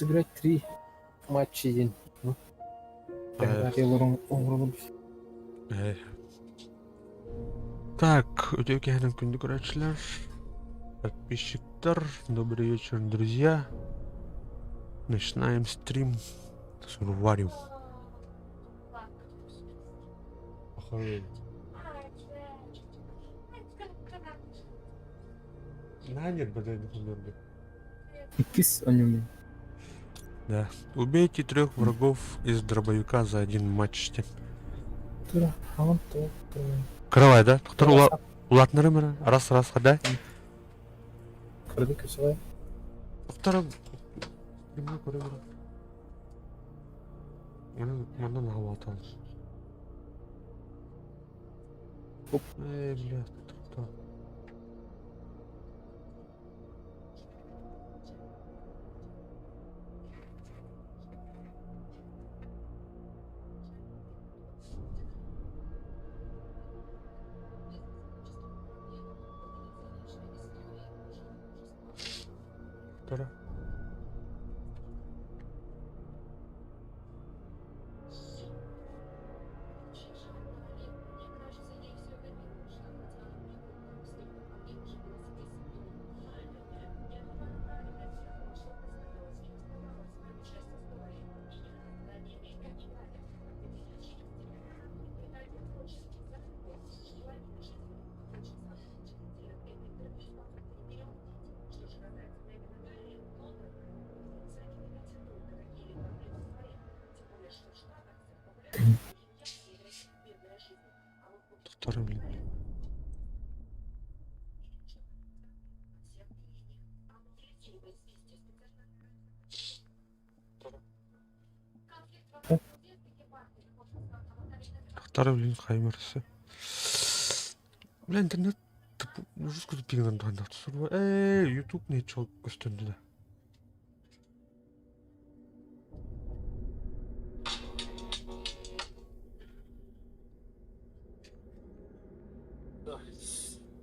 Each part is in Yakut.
Сыграть три матча день. Так, үтүө киэһэнэн күндү көрөөччүлэр, подписчиктар, добрый вечер, друзья. Начинаем стрим с Варю. Иккис аниме. Да. Убейте трех врагов из дробовика за один матч. Кровай, да? Тоқтар улатнырым ра? Раз, раз, да? Кырды көсөй. Тоқтар көрөм. Манан алатал. Эй, бля, тоқта. Тура. Тоқтар, блин. Тоқтар, блин, хаймарсы. Бля, интернет жестко тупигнан Эй, YouTube не чё көстөнді да.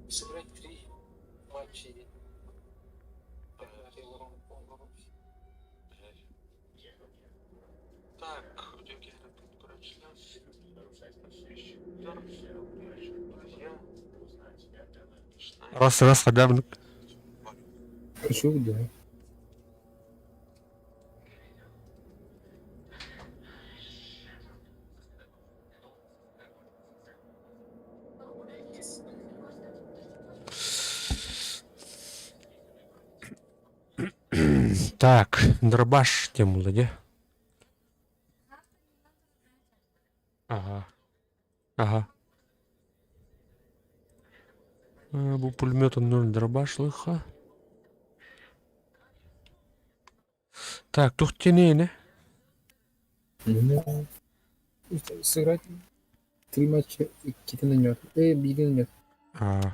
Сыграть три матча. Так, Раз, раз, хадабник. Хочу, да. Так, дробаш тему ладе. Ага. Ага. Бу пулемет оннун дробаш лыха. Так, тух тенene? Ну, сыграть три матча иккитин ойнот. Биирин ойнот. А.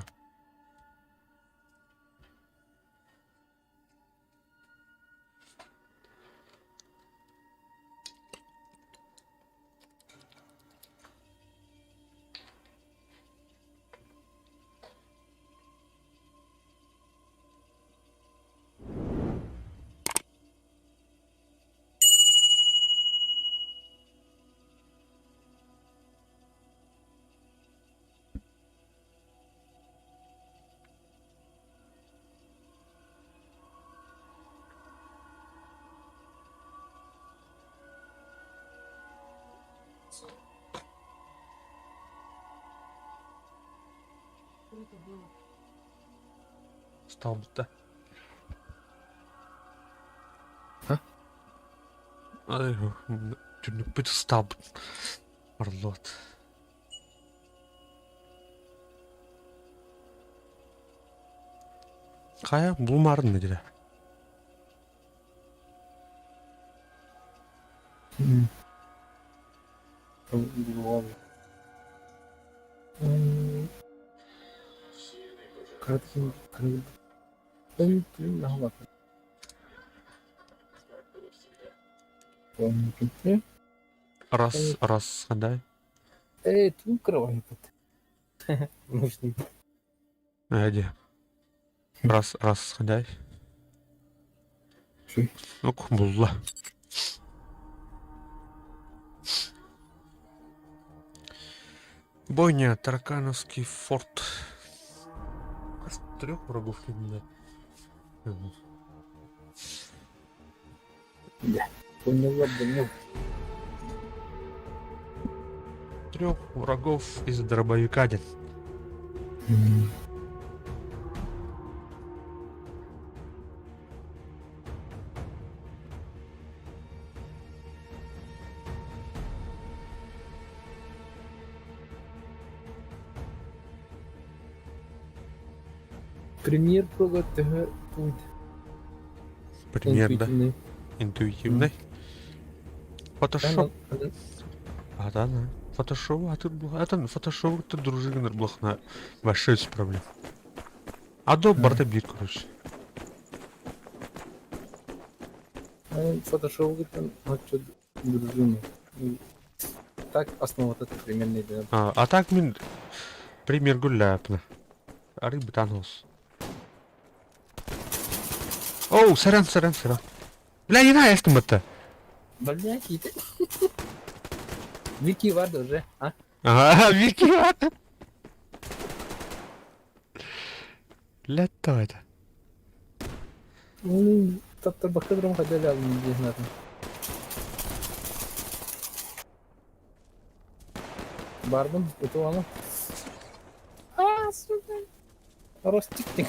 Стал-то. А? Түннүкпүт ыстаабыт. Орлот. Хайа, булмаарын дедилер. Раз, раз, хандай. Эй, тут кровать. Нужный. Эди. Раз, раз, хандай. Ок, булла. Бойня, Таракановский форт. Трех врагов видно. Да. Поняла, понял. Трех врагов из дробовика один. Премьер Pro төһө будет? Пример, да? Интуитивный. Фотошоп. А, да, да. Фотошоп, а тут это фотошоп, ты дружина блохна. Вообще без проблем. Adobe барыта биир, короче. Фотошоп оччо дружину. Так основа это примерно да. А так мин пример гулляпна. Арый бытанос. Оу, сорян, сорян, сорян. Бля, не знаю, что это. Блядь, и ты. Вики Варда уже, а? Ага, Вики Варда. Лето это. Ну, таптарбакка хотели, не знаю. Барбын, это оно. А, сука. Ростик тик.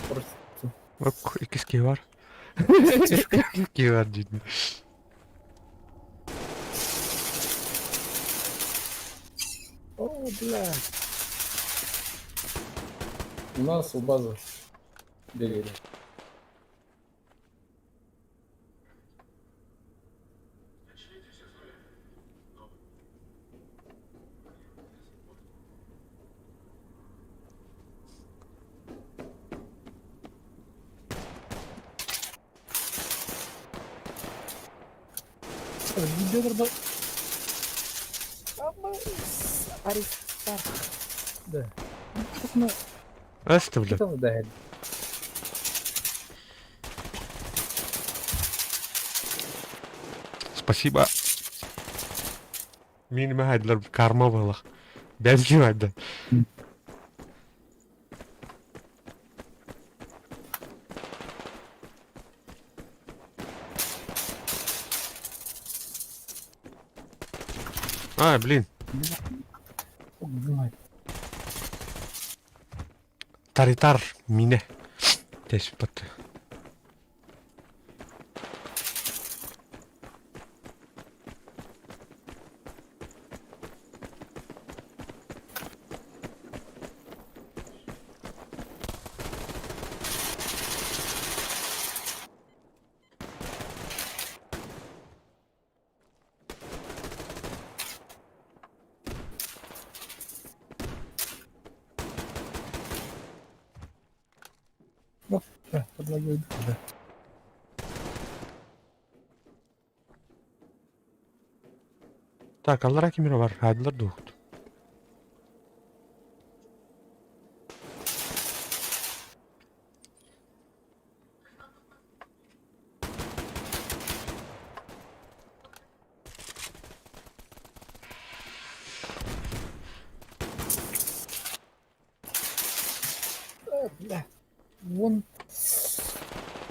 Просто. Ок, икки бар. Икки бар деймін. О, бля. У нас у базы бегали. Видео Аристарх. Да. Эсті, бля. Да. Спасибо. Мин мәһәдләр карма балах. Бәлки вайда. А, блин. Таритар мине. Теспат. Батты. Предлагаю, да. Так, аллара кимир бар, хайдылар дуохут. Бля, вон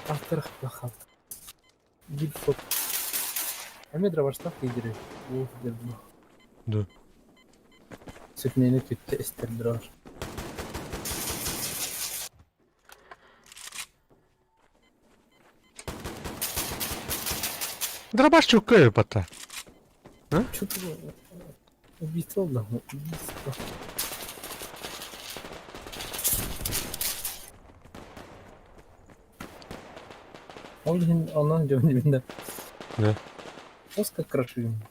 авторах плохал. Гипсот. Эмиэ дробаштаах лидери Да. Сүтүнэни түттэ истэр дрожь. Дробаш чуккай бата. Что-то убийство да, убийство. Ол иһин онон дьон Да. Оска крашим.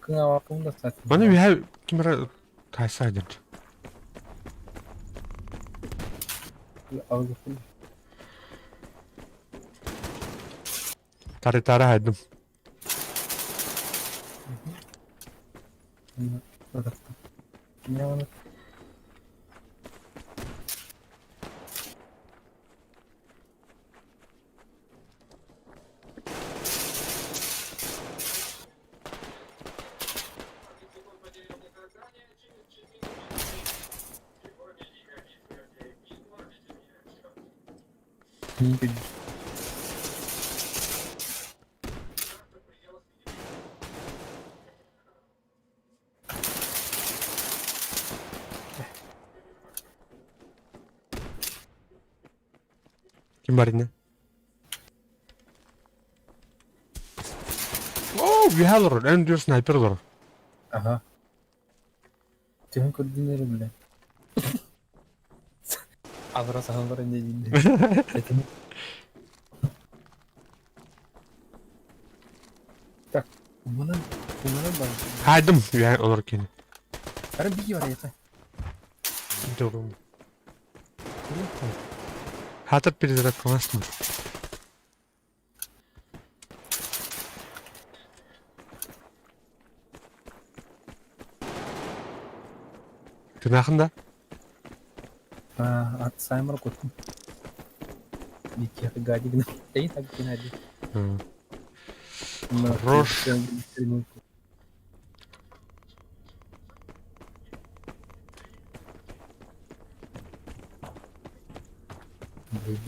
Кыҥаабаппын да Маны үһэ ким эрэ тайса дед. Тары тары хайдым. Ким бар ини? Оо, үөһэ олорор, эн диир снайпер олорор. Ага. Түһэн көрдүн эрэ бля. Авра саһан баран диэбиннэ. Этим. Так, уманан, уманан бар. Хайдым үөһэ олорор кини. Ара бии бар это. Дорум. Хатыр перезарядкаластым. Тынаахын да? А, от Саймера кутум. Бикер гадигна. Эй, так Геннадий. Хорош.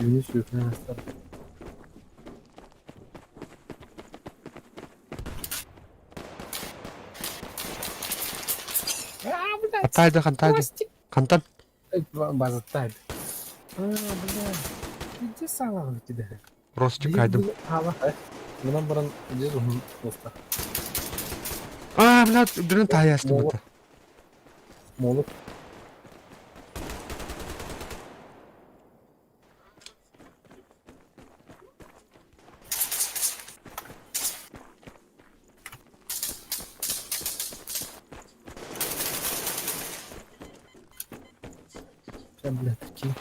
Дүйнү сүүрүнэн астар. Хантайды, хантайды. Хантан. Базаттайды. А, бля. Иди салам у тебя. Ростик хайдым. Мынан баран дез уһун туоста. А, бля, дүрен таястым это. Молот. Прям, бля, такие.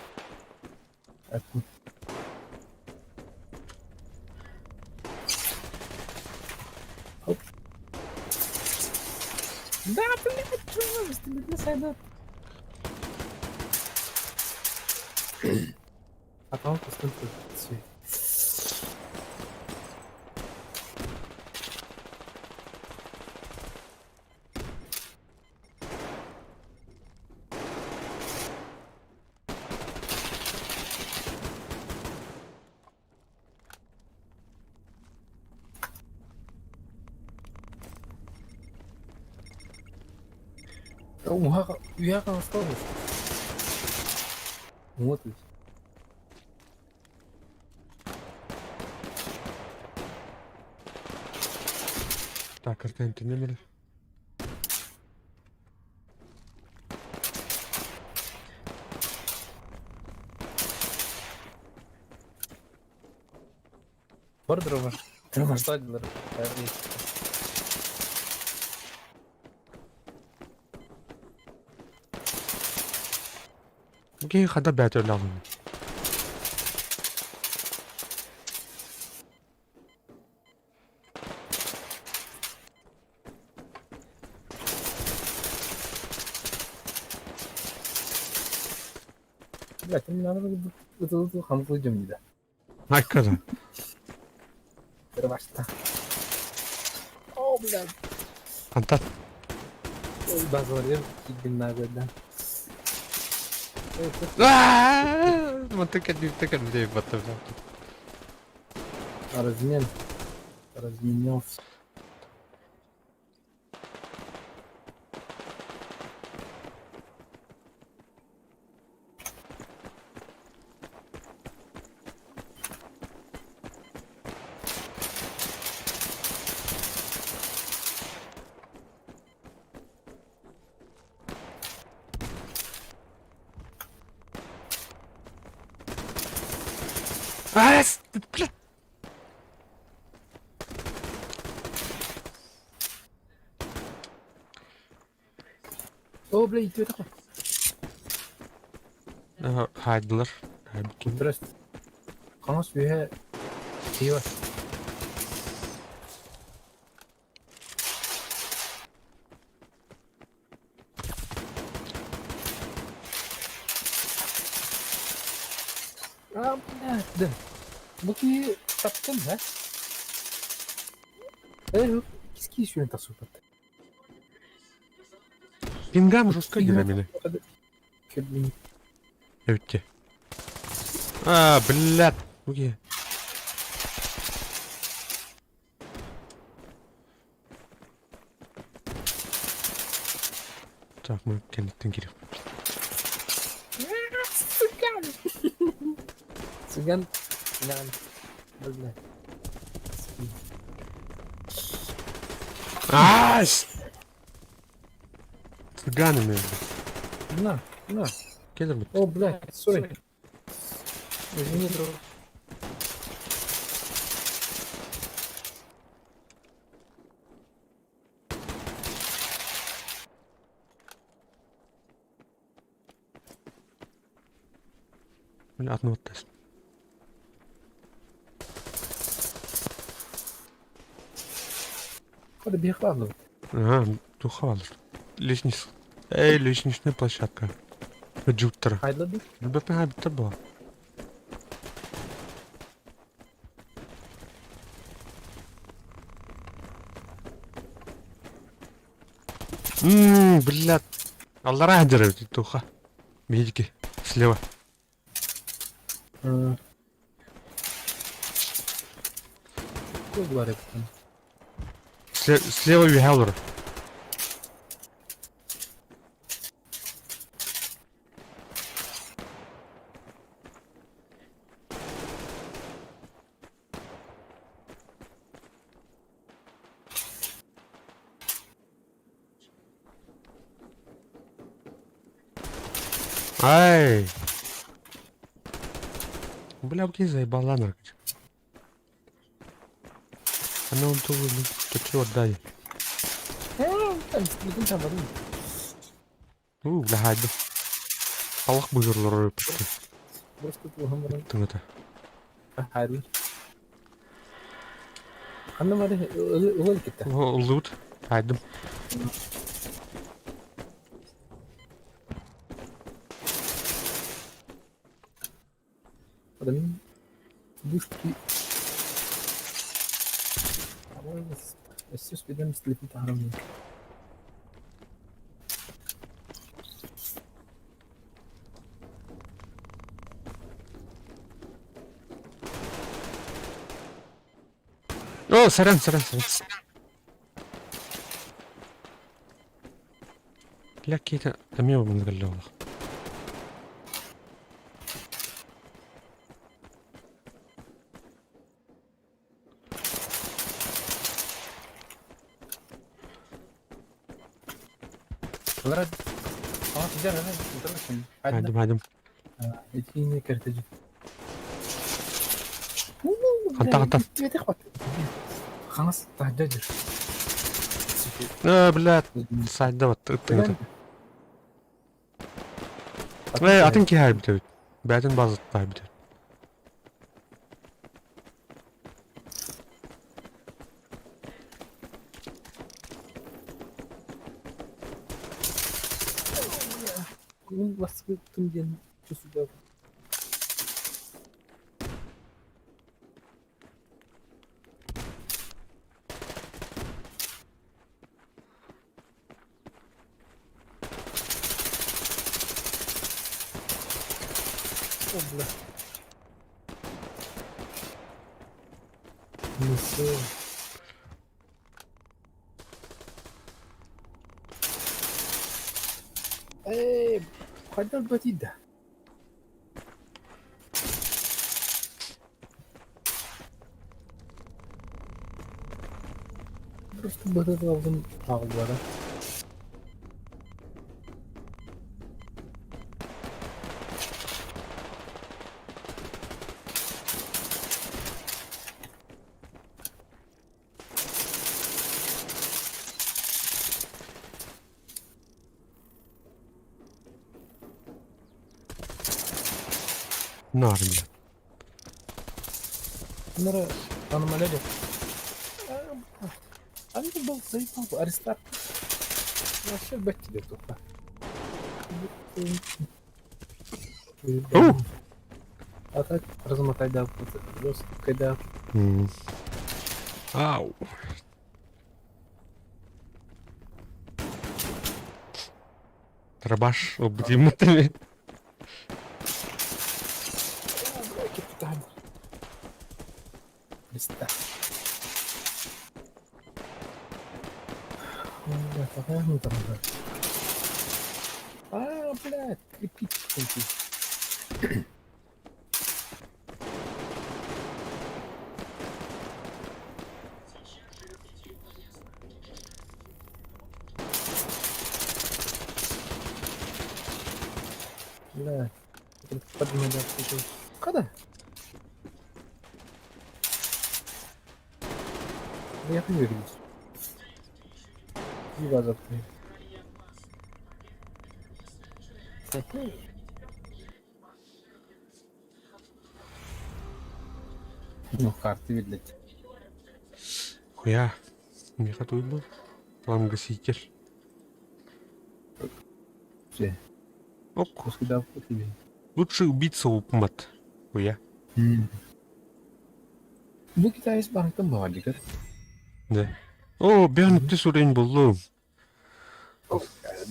Откуда? Оп. Да, блядь, чувак, ты не сайдат. Потом поступит цвет. Уһаҕа осталось. Вот ведь. Так, картинки номер. Бар дрова. Дрова ждать. Окей, хада бәтер лағын. Бля, терминатор ытылы хамсыы дьомньуда. Айкада. Кырбашта. О, блядь. Антан. Базарым киирдим наагырдан. Мантан кэлбиттэ кэлбитэ батта. Размен. Разменялся. Аас, блядь. О, бля, итиэтэх. Хаайдылар. Здрасте. Хаҥас үөһэ пиво. А, блядь, да. Бу киһи таптым, да? Э, киски сүүрэн тахсыбыт. Пингам жестко динамины. Эбитте. А, блядь. Окей. Так, мы кэнниттэн кириэхпит. Цыган! Цыган. Нан. Бля. Аас! Цыганами. На, на. Келер О, блядь, сори. Извини, друг. Бля, одну вот тест. Хода бихладно. А, тухал. Лестница. Эй, лестничная площадка. Джуптер. Хайдлади? Ребята, это было. Ммм, блядь. Аллара туха. Медики. Слева. Какой там? Слева Вихеллер. Ай! Бля, окей, заебала наркотик. Она он то ты чего отдай? У, бля, хайда. Аллах бузурлар почти. Это. Хайды. Ханна бары ылыл кетті. Лут. Хайдым. Адам душки. Өссө спидем слепит огромный. О, сорян, сорян, сорян. Бля, какие-то... Там я его Хайдым, хайдым. Итини кертеж. Ханта, ханта. Ханас тахджажыр. А, блядь. Сайда вот. Это. Эй, атын ки хайбит. Бәтин базы хайбит. Мен басып түнден чувствую. О, бля. Ну все. Эй, хайдах бэтийдэ? Просто быһыылаабытым хаалбата. Наар бля. Bunlara аномалия жоқ. Аны был заебал Аристарх. Вообще бэт тебе тухта. Оу! А так размотай да, когда Ау. Дробаш обдиматыми. Капитан. Аристарх. Бля, какая ну там уже. А, блядь, крепить. Бля, подумай, да, Когда? Да я не выглядит. Ева заткни. Ну, карты, видать. Хуя. Миха тут был. Пламгаситель. Все. Ок. Куда тебе? Лучший убийца упмат. Хуя. Бу китаец банктан баҕа Да. О, бян ты сурень был.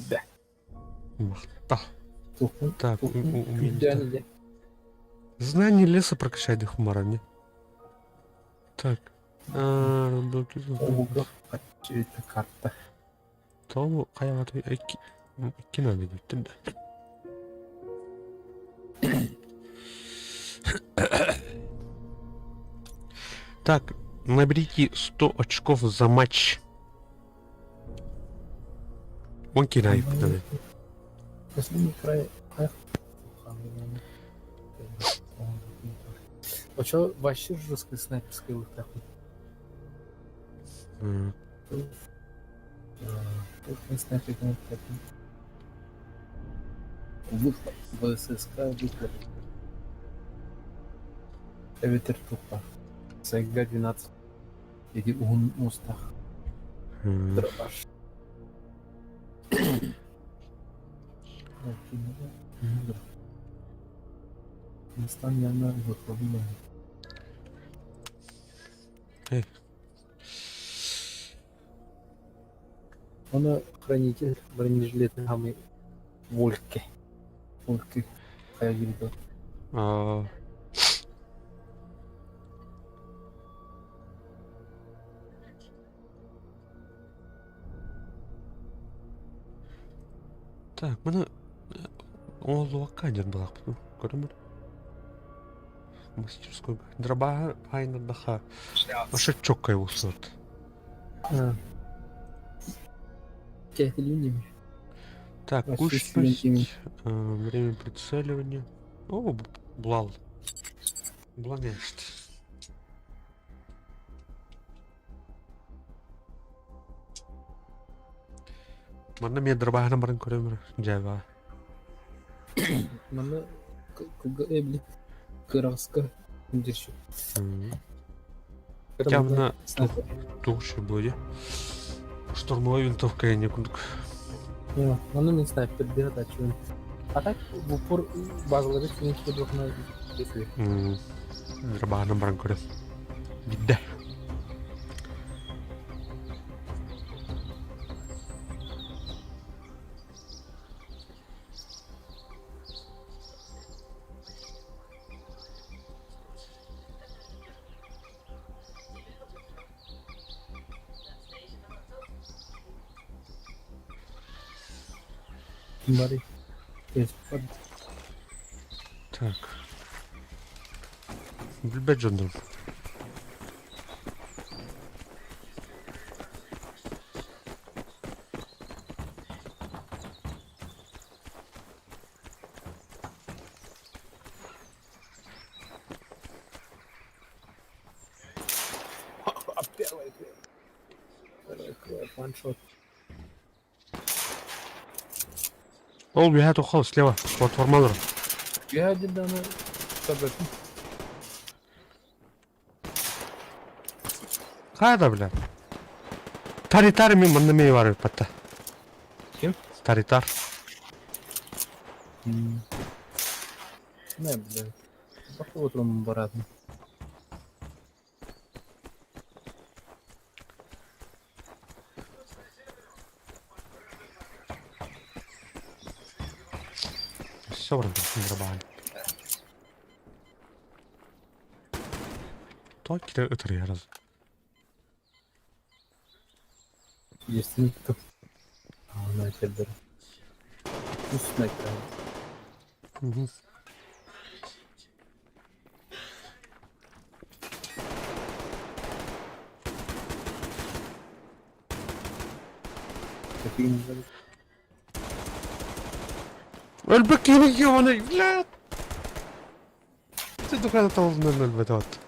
Да. Махта. Тухун. Так, Күйдән Знание леса прокачай до хумара, не? Так. А, Ого, это карта. Тому хайа икки надо диттим да. Так, наберите 100 очков за матч. Он кирай, надо. Последний край. А чё вообще жесткая снайперская лыхта? Снайперская Выхлоп. ВССК выхлоп. Эветер тупа. СГ 12. Иди угун мустах. Дробаш. Местан яна выхлобна. Он хранитель бронежилета хамы Вольке. Вольке. Хайгильда. Так, маны оңоллубакка диэн былаахпыт көрөмөр. Мастерской. Дроба хайнардаха. Вообще чоккай усот. Так, кучность, время прицеливания. О, блал. Бланешт. Манна мен дробаһына баран көрөмөр. Жаба. Манна кылга эбли кыраска держу. Явно тугушу будет. Штурмовая винтовка я не кундук. Манна мен снайпер бир да чуун. А так в упор базалары клиники двух на если. Дробаһына баран көрөм. Бидде. Бары. Так. Билбэт дьоннорум. Первый ваншот. Ол үөһэ туххал слева платформалар. Үөһэ дьылданы көрбөтүм. Хайда бля. Таритар мин манна мэй бар патта. Ким? Таритар. Не, бля. Бахы отырмын баратын. Все баран барбаан. Той кире ытырыярыз. Естini tutup. Снайпердер. Ну, снайпер. Мгм. Өлбөк киһини ёбаный, блядь! Ты духана толнын өлбөт от.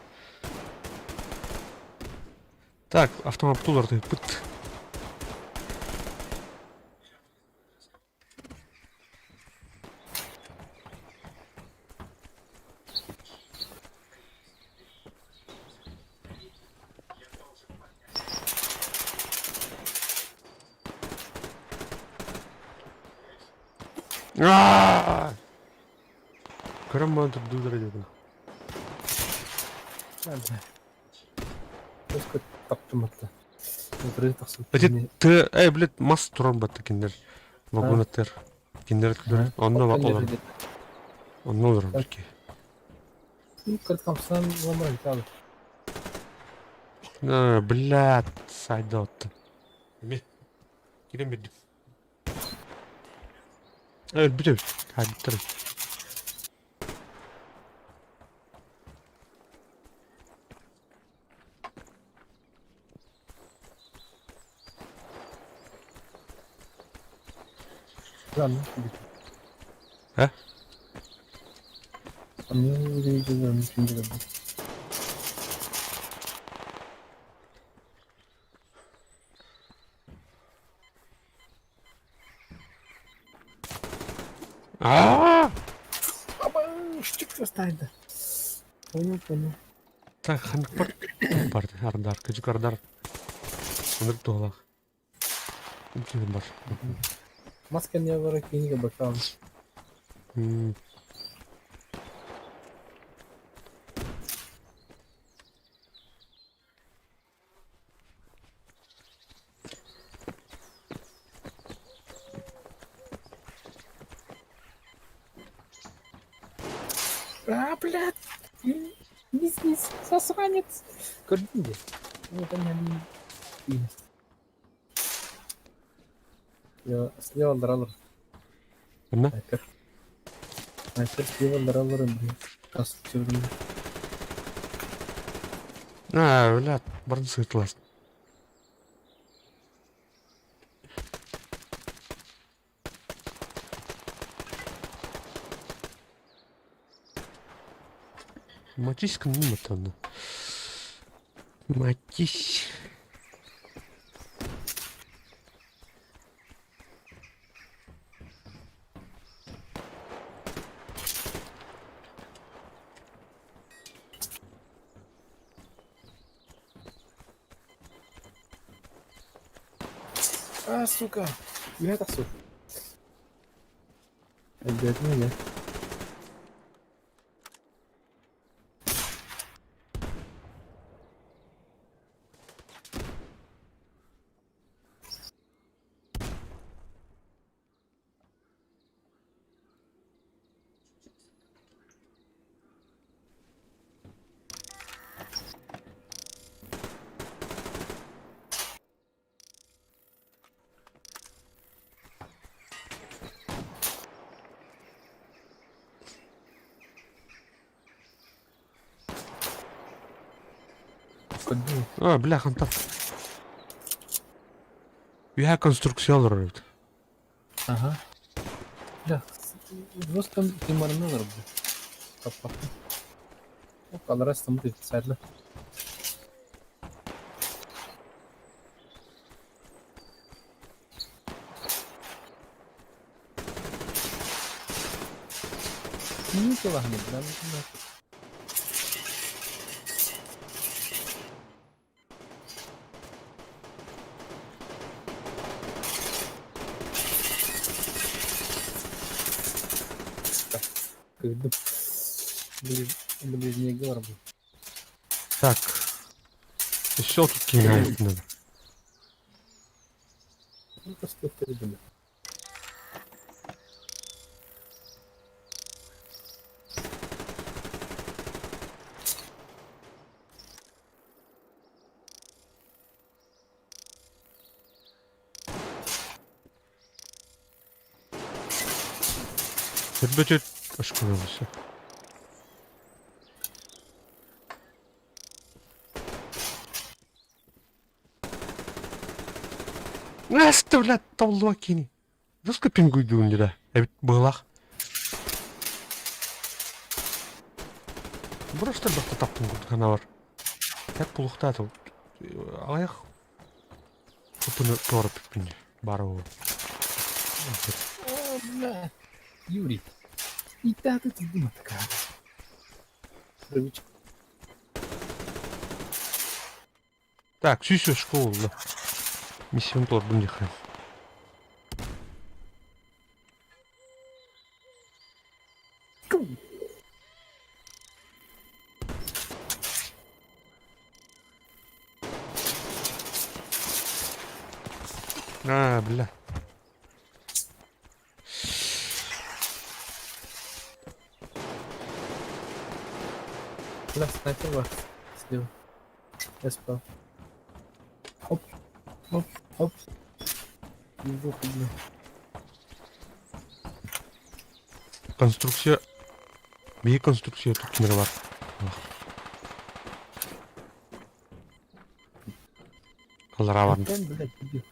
Так, автомат тулар пыт. Аа! Көрөн баран турдуулар диэтим. Эти ты, эй, блядь, мас туран батты кинилэр. Вагонаттар. Кинилэр көрөр. Онно олор. Онно олорор бирки. Блядь, сайда отты. Эми. Кирен бирдим. Өлбүт эбит. Хаалбыттар. Э? Аа! Понял, понял. Так, ханнык бар бар ардар, кыжык ардар. Ынырык туһалаах. Киһим бар. Маска не бар книга бакал. А, блядь! Низ, засранец! Көрдүң де? Вот они. Я слева дралар. Эмне? Снайпер. Снайпер слева дралар, блин. Кас чөбүрүм. Аа, блядь, барын сыытылас. Матись кыммытаны. Матись. А, сука! Я так, сука. Обязательно я. Көрдүҥ А, бля, хантан. Үһэ конструкция олорор эбит. Ага. Бля, просто тимарны олорбут. Таппаппын. Аллара ыстаммыт специально. Ничего не да? Кыырдым. Ближнее говорю. Так. Еще тут кинуть надо. Ну, просто придумал. Ребята, ошкурился. Оставлять тавлуа кини. Доска пингуйдуун дira. Эбит быылах. Просто бахта таптын курдук бар. Так пулухтаатыл. Аҕыйах Тупуну туораппыппын баар буолуо. О, бля. Юрий. И та ты дума такая. Привычка. Так, сүүс школа. Миссион туордум диэххэ. А, бля. Бля, снайпер бар. Слева. Я справа. Оп. Оп. Оп. Его бля. Конструкция. Биир конструкция тут кимэр бар. Аллараа барна. Блин, блядь, убил.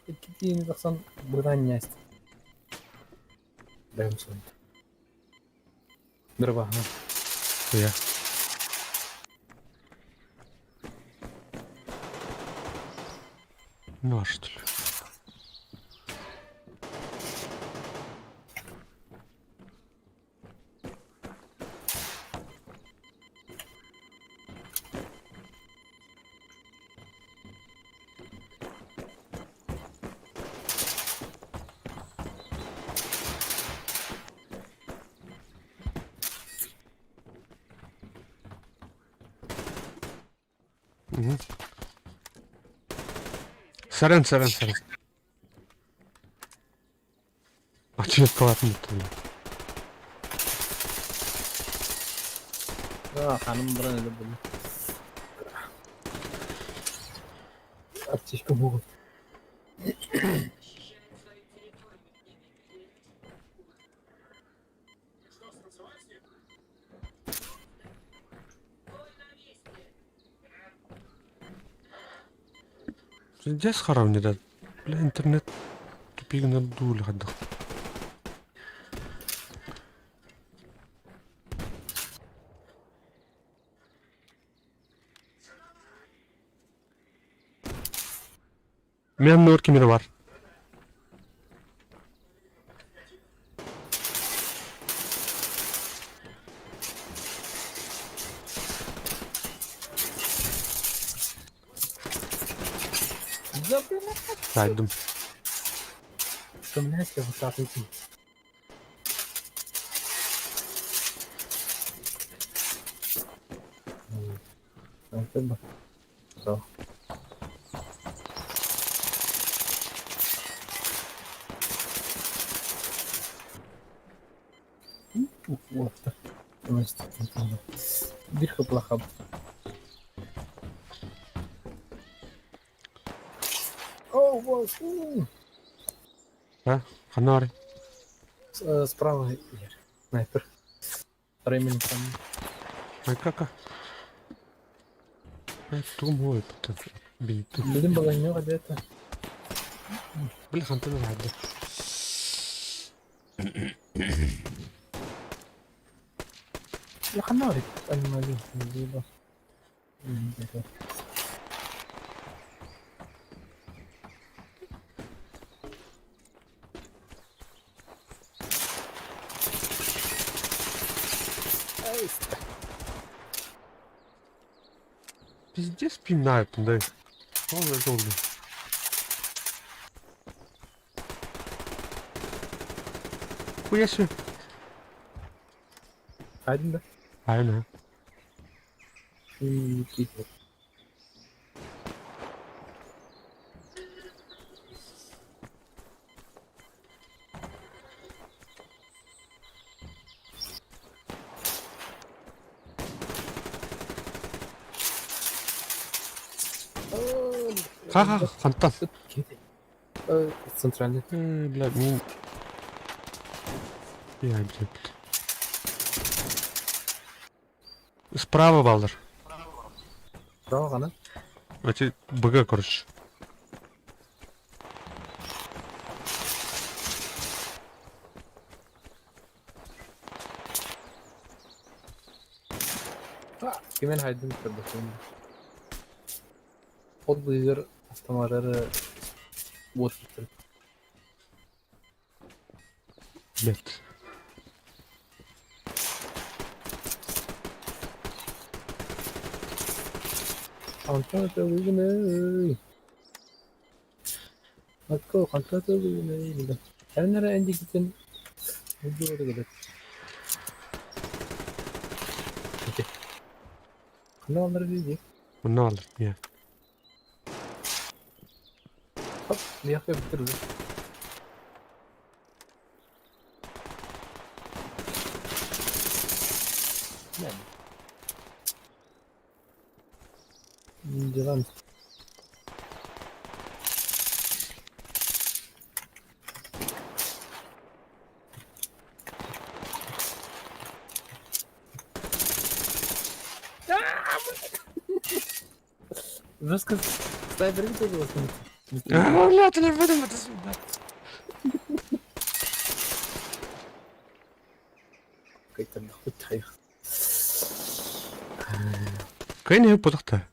Иккитиини тахсан быдан ньээст. Даем сон. Дрова. Я. Ну а что ли? Угу. Сорян, сорян, сорян. А че клапан Аа, ханым баран эле буолла. Аптечка могут. Здесь харавни да. Бля, интернет тупигна дули хадах. Мен нор кимер бар. Да, бля, Сайдым. что, блядь, я вот так идти. Все. Уолаттар. Биир хыплахабыт. А? Ханна Справа иһэр. Снайпер. Ремингтон. Айкака. Тугум ой бинту. Билим баланьоҕа диэтэ. Били хантан ылаады. Ханна барыт анимали либо. Пиздец пинают, да. Ой, долго. Хуя себе. Один, да? Айна. Ха-ха, хантан. Центральный. Бля, мин... Я, блядь. Справа балдар. Справа гана. Эти БГ, короче. Кимен хайдын көрдөтөн. От быйгыр автоматтары бос бүтүр. Блядь. Хантан төгүнэ. Акко хантан төгүнэ. Эннere эндикитин видеода келет. Ханна алар видео. Мына алыр, не. Хоп, мияққа бітірді. Делам. Жестко снайпер видел А, бля, ты не выдумал, это сюда. Кайны путахта.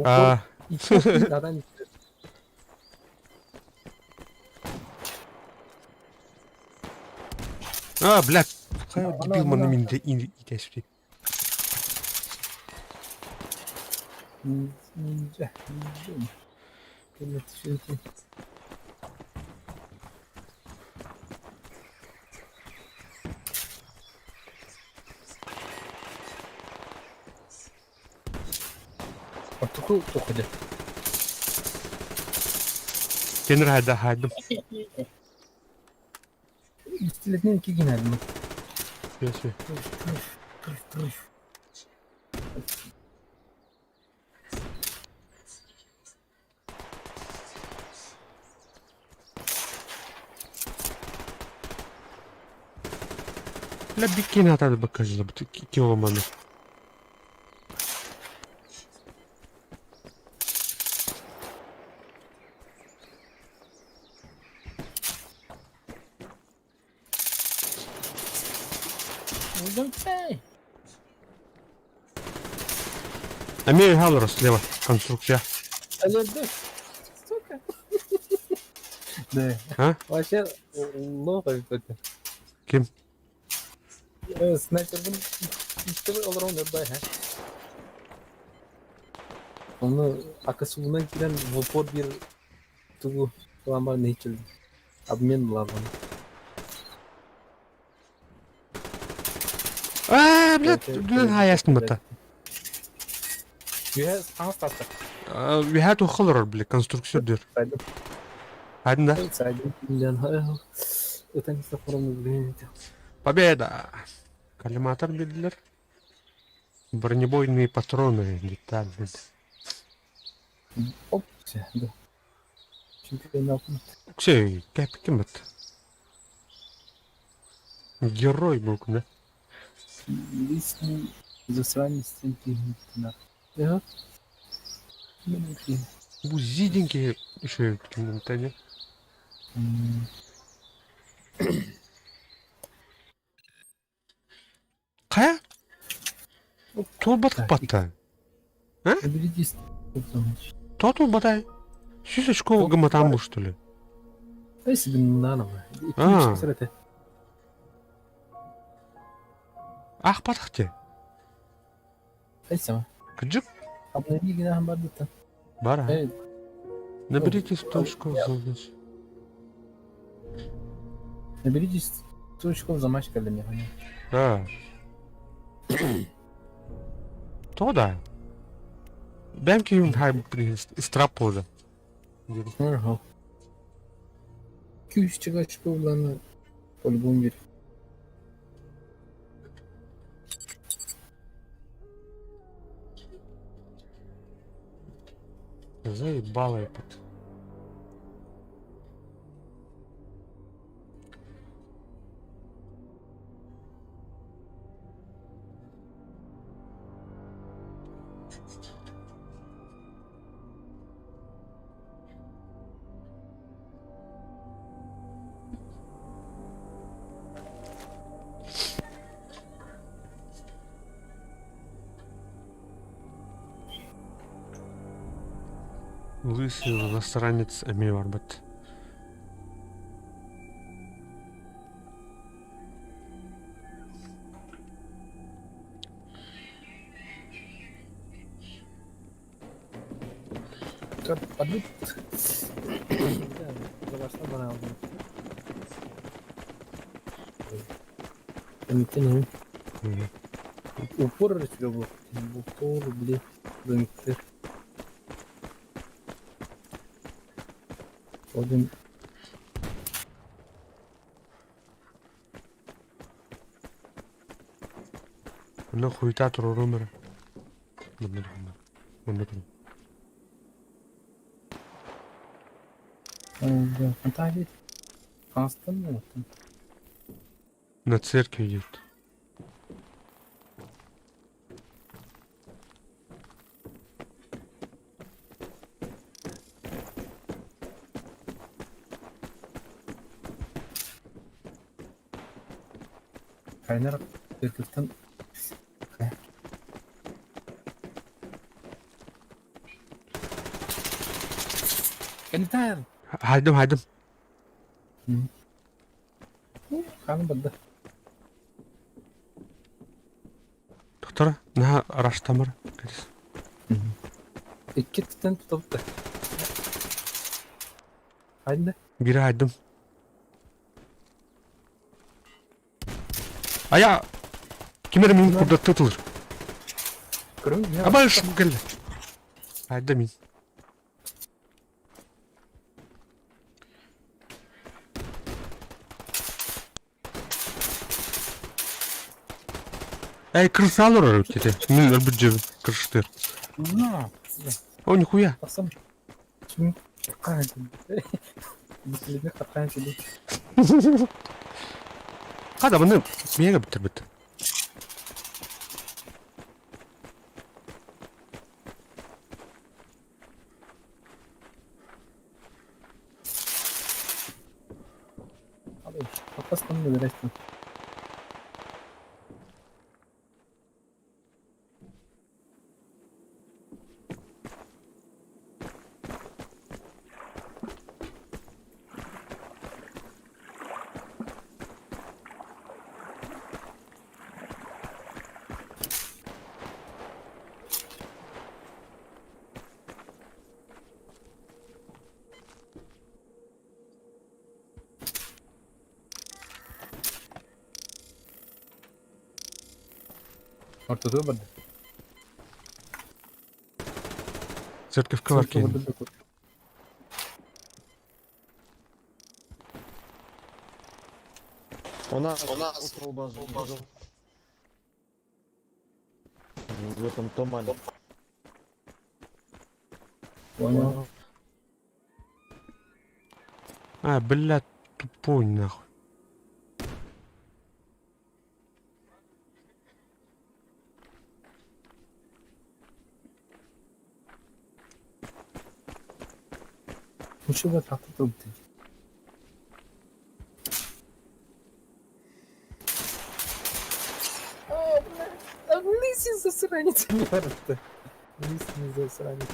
А. А, блядь. Хайа дебил маны минде итәсү. Кенер хайда хайдым. Пистолетнен кигин алдым. Ясы. Бля, бикини атады бакажы, киломаны. Амир Халрос слева. Конструкция. Сука. Да. А? Вообще лох какой-то. Ким? Снайпер олорон ырбай, ха. Оны акасуунан кирен в упор бир тугу ламар нечил. Обмен лаван. А, блядь, блин, хаястын бата. Юһэ саҥас таста. Үһэ туххалар, бля, конструкция дыр. Сайдым. Хайдын да? Сайдым. Ытан истэххэ блин. Победа! Коллиматор биллэр. Бронебойные патроны детали. Оп, да. Чемпионат. Ксей, кэпкимэт. Герой был, да? Личный засранец стенки. Ага. Бу зиденький еще кимнтане. Хайа? Туолбатах батта. А? То туолбатай. Сүүс очко гымматаан бу что ли? А. Аахпатах дии. Кырдьык? Бара. Наберите 100 очков за ночь. Наберите 100 очков за матч для меня. Да. То да. Бэм киһим страппоза. Ага. Күүс очков лана по-любому бер. Заебало этот. Лысый засранец эмиэ барбыт. Упор был. Упор, блин. Один. Онно хуйта туруорум эрэ. Манна турун. Манна турун. Фантазия. Хастан На церкви идет. Кайнар церковьтан Кэнитаан. Хайдым, хайдым. Ханым барда. Доктора, наһаа араштамар. Икки тутабыта. Хайда. Бири хайдым. Ая! Ким эрэ мин курдаттыы тылыр. Көрүҥ. Абаш кэллэ. Хайда мин. Эй, крыса олорор эбит этэ. Мин өлбүт дьиэбин крыштыыр. На. О, нихуя. Тахсан. Бутыльник хапкан сиди. Хада маны миэгэ бүтэрбит. Хапастан набирайся. Ортотугар барда. Церковь киин. У нас, у нас около базы бежал. В этом тумане. Понял. А, блядь, тупой нахуй. Ничего, так тут ты. О, бля, лысый засранец, мертв. Лысый засранец.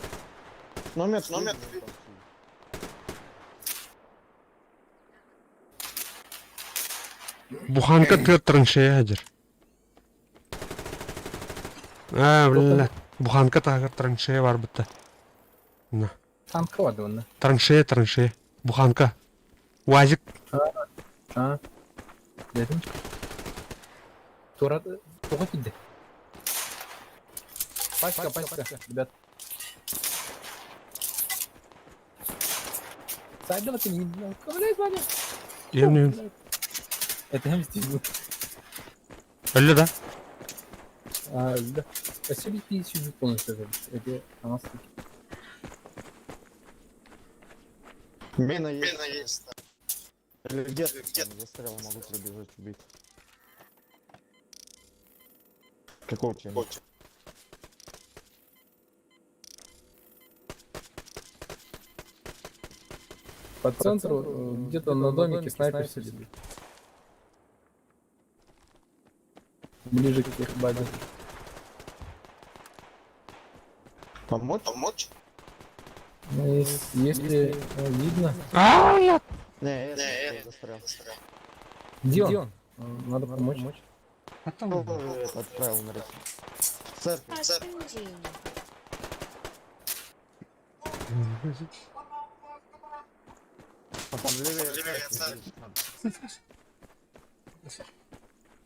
Номер, номер. Буханка тыа траншея дьэр. А, блядь. Буханка таһыгар траншея бар бытта. На. Танка вады онно. Траншея, траншея. Буханка. УАЗик. А, дедим. Тура, тоҕо киирдэ. Пачка, пачка, ребят. Сайдова ты не... Блядь, Ваня. Емнин. Это я мстил. Өллө да? А, да. Спасибо, ты еще полностью. Это у нас Мина есть. Мина есть. Или где-то где застрял, могу пробежать, убить. Какого тебя? По центру, где-то на домике снайпер сидит. Ближе к их базе. Помочь? Помочь? Ну, если видно. А, блядь. Не, это застрял. Где он? Надо помочь. А там. Тоже это отправил на рейс. Церковь. А там левее. Левее церковь.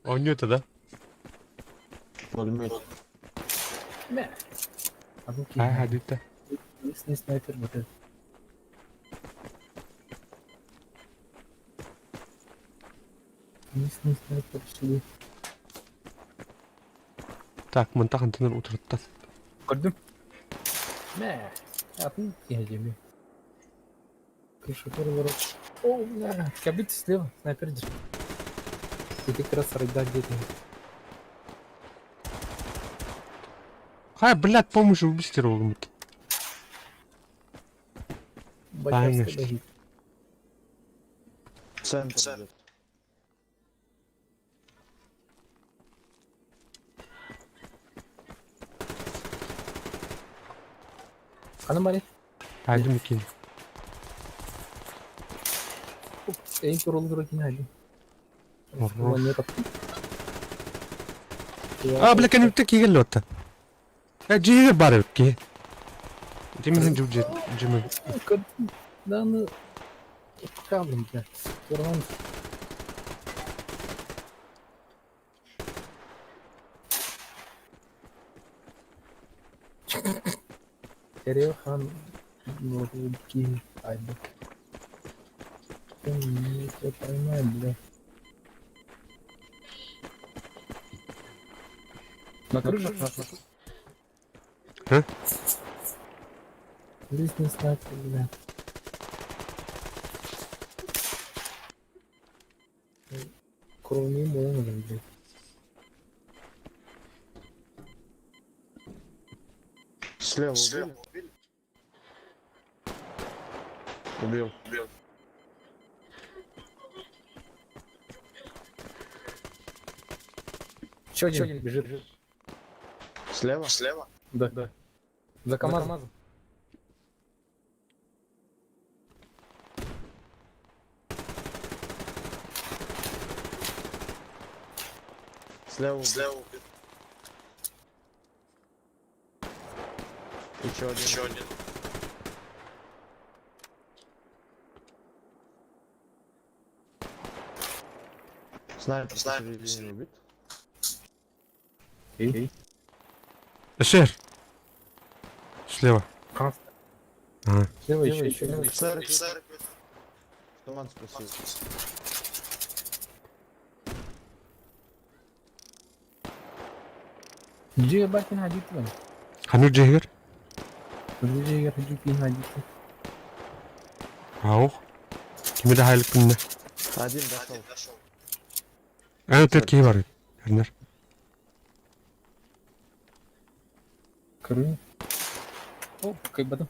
Оонньуу это да? Пулемет. Мә. А ну А, дите. Местный снайпер вот этот. Местный снайпер сидит. Так, мантан хантан утуруттан. Көрдүм. Мә. Атын киһи Крыша переворот. О, бля. Кабит слева, снайпер держит. И как раз райда где-то. Хай, блядь, помощь убистер олгумут. Бачарская Конечно. бежит. Центр. Центр. Аномалия. Хайды микин. Эй, турул грокинали. Хорош. А, бля, кэнниттэн киирэн отта. Э, дьиэгэр баар эбит киһи. Димин дьү дьимин. Да, ну... Каблем, бля. Туран. Хан Луки Айда. Ты не тебя поймай, бля. На крыше? А? Здесь не снайпер, бля. Кроме молнии, блядь. Слева убили? Убил. Убил. Еще один бежит. Слева? Слева. Да. Да. За КамАЗом. Слева убил. Слева убил. Еще один. Еще один. Снайпер, Снайпер посередине убит. Эй. Эсер. Слева. Ага. Ага. Слева еще, еще. В церкви. Туман спустился. Дьиэ бакин хадьыытыбын. Ханнык дьиэгэр? Бу дьиэгэр хадьыытын хадьыытын. Аух. Кими да хаалыкпынна. Один дошел. Эн өтөр киһи бар. Эрнер. Көрүҥ. О, кыйбатым.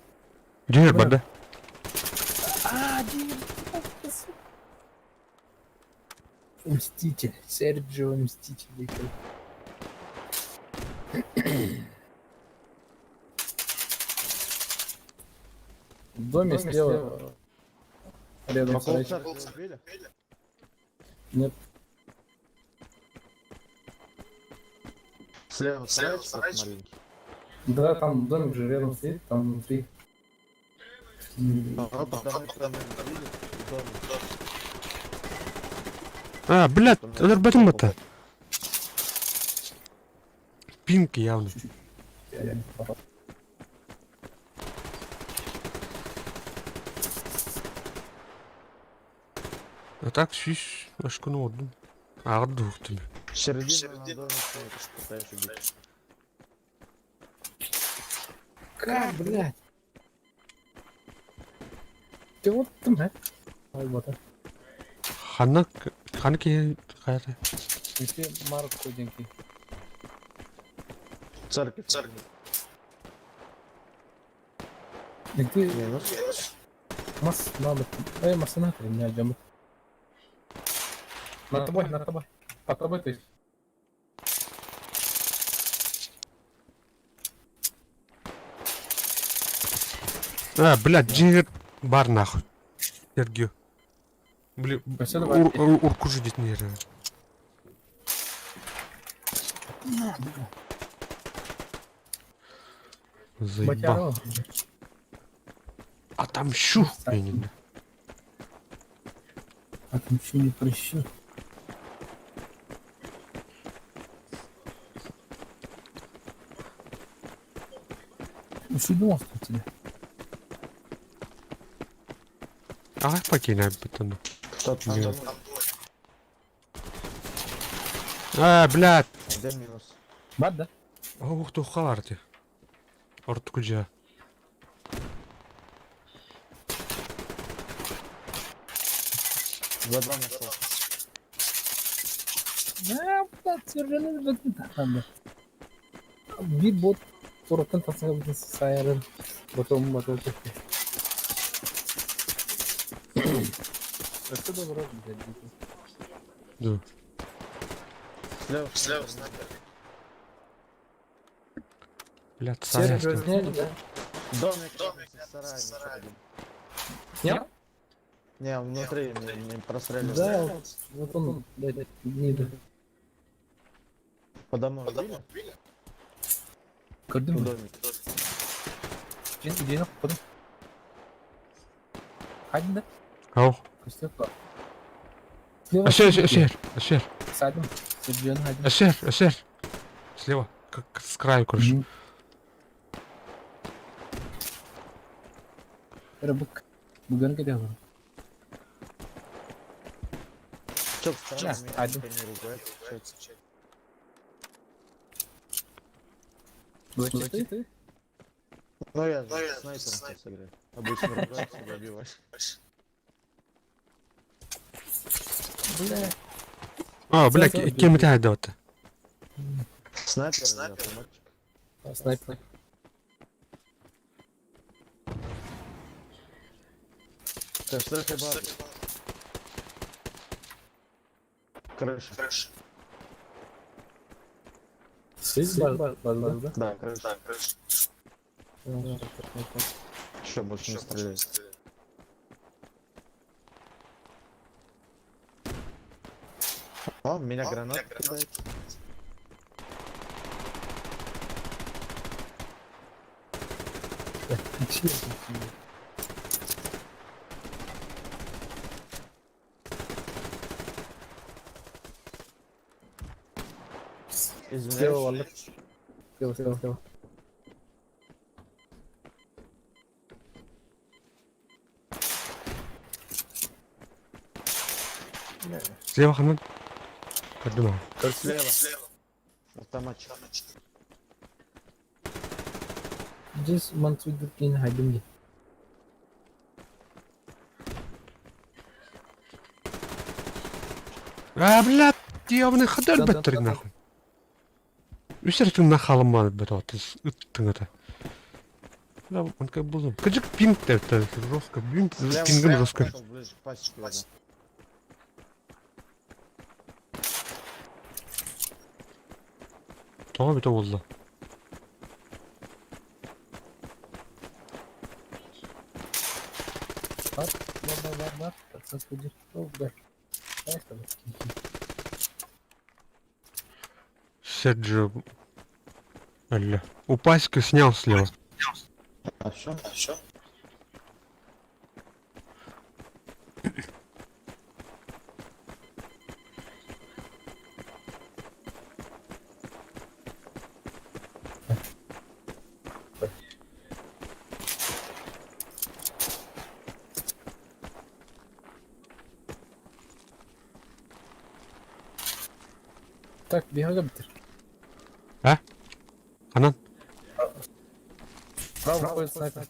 Дьиэгэр барда. А, дьиэгэр. Мститель. Серджио Мститель. В доме слева. Рядом Около сарайчик. церкви убили? Нет. Слева сарайчик вот маленький. Да, там домик же рядом стоит, там внутри. А, вот там там убили, в доме. А, блядь, Там өлөрбөтүм батта. Пинг явно. Я не попал. А так сүүс ашкыны ордум. Ағыр дуһуктум. Середина на доме стоит, пытаюсь убить. Как, блядь? Ты вот там, а? Ой, вот. Ханна ханна киһи хайата. Ити Марко деньги. Церковь. Ити Минус. мас надо. Эй, масына не жамыт. Над тобой, над тобой. Под тобой, то есть. А, блядь, дьиэгэр бар нахуй. Сергио. Бли, Өссө да бар. уркужу детнер. На, бля. Заебал. Батярова. Отомщу. Не-не-не. Отмщу, не прощу. Ну, что думал, что тебе? Ага, покинь, бетону. Кто-то Нет. там. А, блядь. Один минус. Бар, да? Ох, тухарти. Ортукужа. За два нашел. Да, блядь, совершенно бетон. Bir bot Torottan tasaka sayarım. Bakalım bakalım. Өссө да барар, блядь. Да. Слева. Слева. Блядь, Сережа сарай. сняли, да? Домик. Домик. Сарай. еще один. Снял? Не, внутри мне, мне прострелили. Да, вот, вот он, блядь, не да. Подо мной убили? Көрдүм В бе? домике. День потом. Хадин да? Ау. Көстөк бар. Слева. Ашер, ашер, ашер, Садим. Серджион хадин. ашер, ашер. Слева, как с краю, короче. Мгм. Рыбак. Бүгін кетеді. Чё, странно, Да, меня один. никто не ругает. Чё это? Зачем ты? Ну я же снайпером сейчас играю. Обычно ругают, всегда убиваешь. Бля. А, блядь, Сразу кем это это? Снайпер или автоматчик? Снайпер. Ты что ты бар? Крыша. Сіз бар, бар, да? Да, крыша. Че, больше не стреляет. О, меня гранат кидает. Слева Извиняюсь. валлы. Слева, слева, слева. Слева ханан. Подумал. Слева. Автоматчик. Дьиз мансуйдур киин хайдым дии. А, блядь, ёбаный хадar Да, да, бэттэрин да, да. нахуй. Үс эрэ тыыннаах хаалыммаат бөтөҕөттөн ыттыҥата. Да, он как был. Кыжык пинг это жестко, пинг, Слева, пингом слева жестко. подошел, ближе к пасеке уже. Тоҕо бүтэ буолла. Бар, бар, бар, бар. Процесс будет. О, бля. Эх, там, Серджио. Алля. У пасека снял слева. А все? Так, биһиэхэ бүтэр. Анан. Справа ходит снайпер.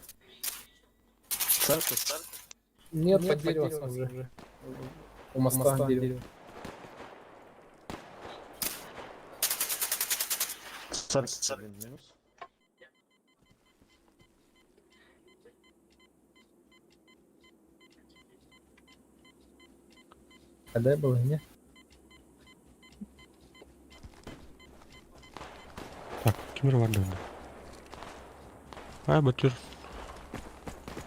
Церковь? Нет, под деревом уже. У моста дерево. Церковь, блин, минус. Когда я был, не? Так, ким эрэ бар да. А, батыр.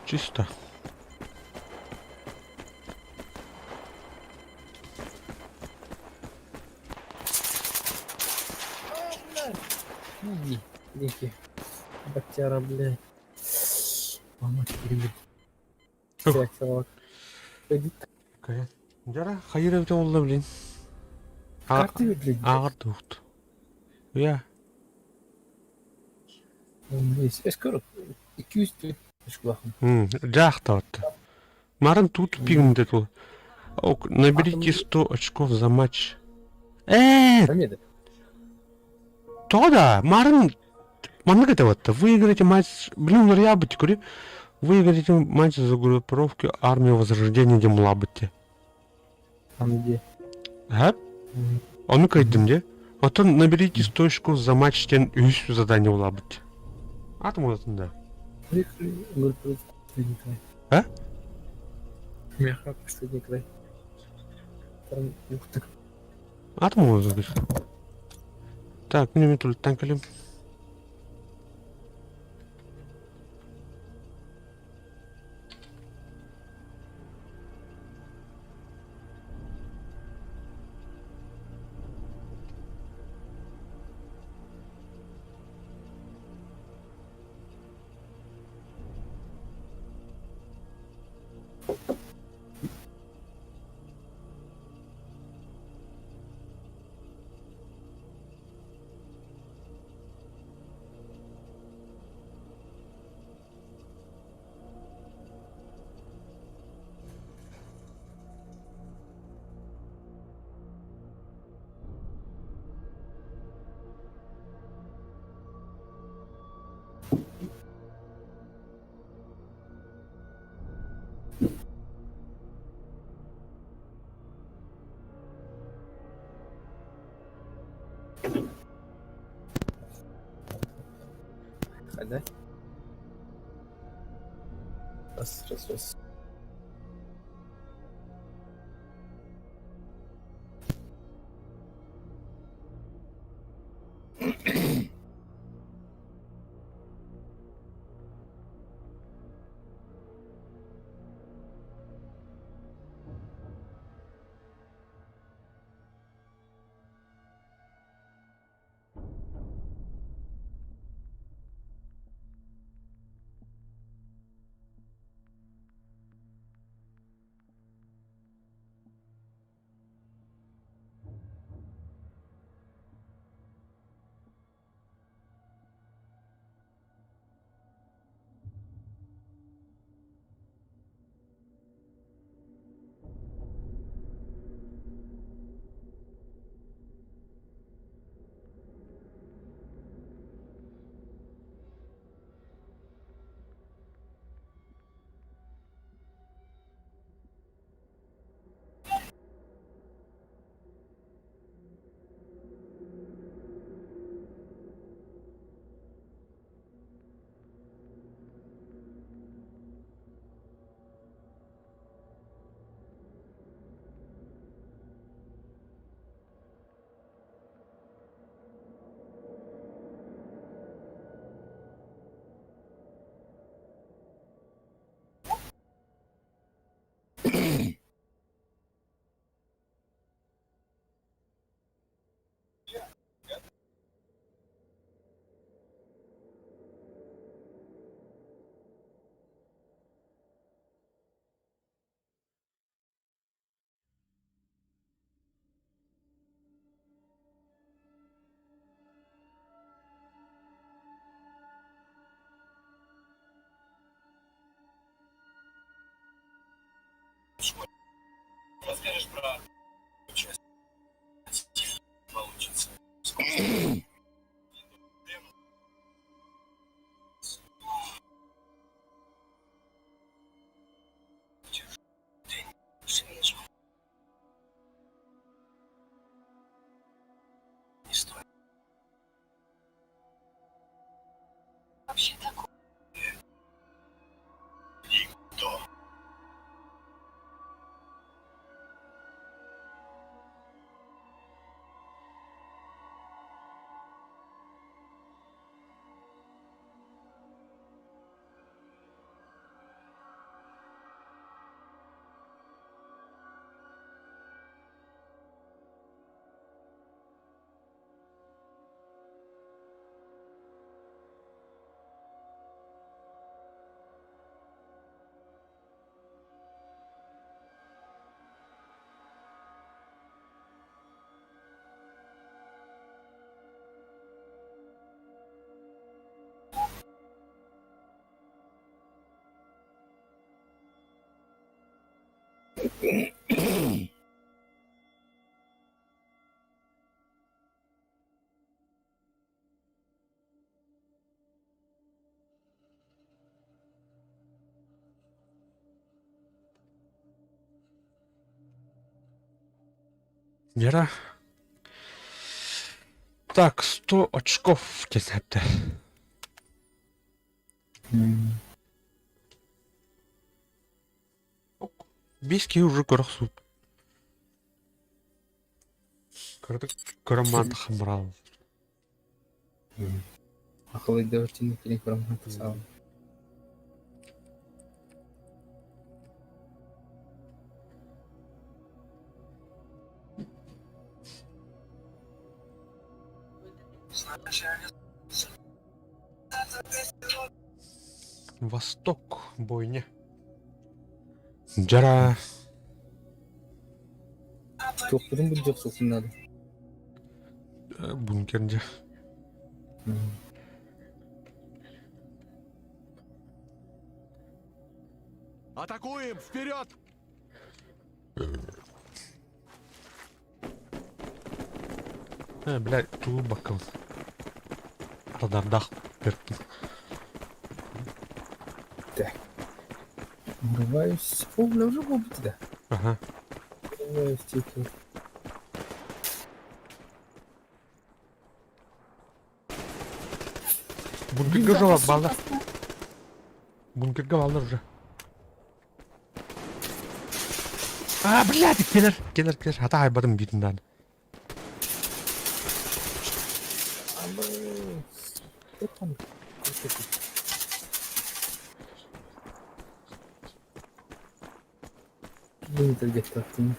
Чисто. Иди, дикий. Батяра, блядь. Мама, теперь, Ух. блядь. Так, Иди. Дьара, хайыр эбитэ буолла, блин. А, Как ты выглядишь? ааҕар дуохт. Я. Здесь. Я скоро. Икки школахым. Дьаахтаатта. Марын тут пигм дэтул. Ок, наберите 100 очков за матч. Хамеда. То да, Марын маннык этэ Выиграете матч, блин, нырьябыт көрү. Выиграете матч за группировки Армию Возрождения Демлабыте. Там где? Ха? Ону кайдым де. Потом наберите 100 очков за матч тен үс задание улабыт. Атом да. Группировка последний край. А? Меха, последний край. Там, ух ты. Атом улабыт. Так, мне тут танкалим. Да? Раз, раз, раз. Вера. Так, 100 очков кэсэптэ. Биэс киһи уже көрөх суут. Кыратык көрөн маан тахамбарал. Акыл өйдөбүл кини көрөн тасаабын. Восток бойня. Дьара. Туохпутун былдьыах суохпун наада. Бункер дьэ. Атакуем! Вперед! Бля, туу баккын. Радардаах бэрпин. Так. Врываюсь. О, бля, уже буолбут да. Ага. Врываюсь тихо. Бункерга уже баллар. Бункерга баллар уже. А, блядь, кэлэр, кэлэр, кэлэр. Хата айбатым биирин даҕаны. Кто там? Бункерга таттым.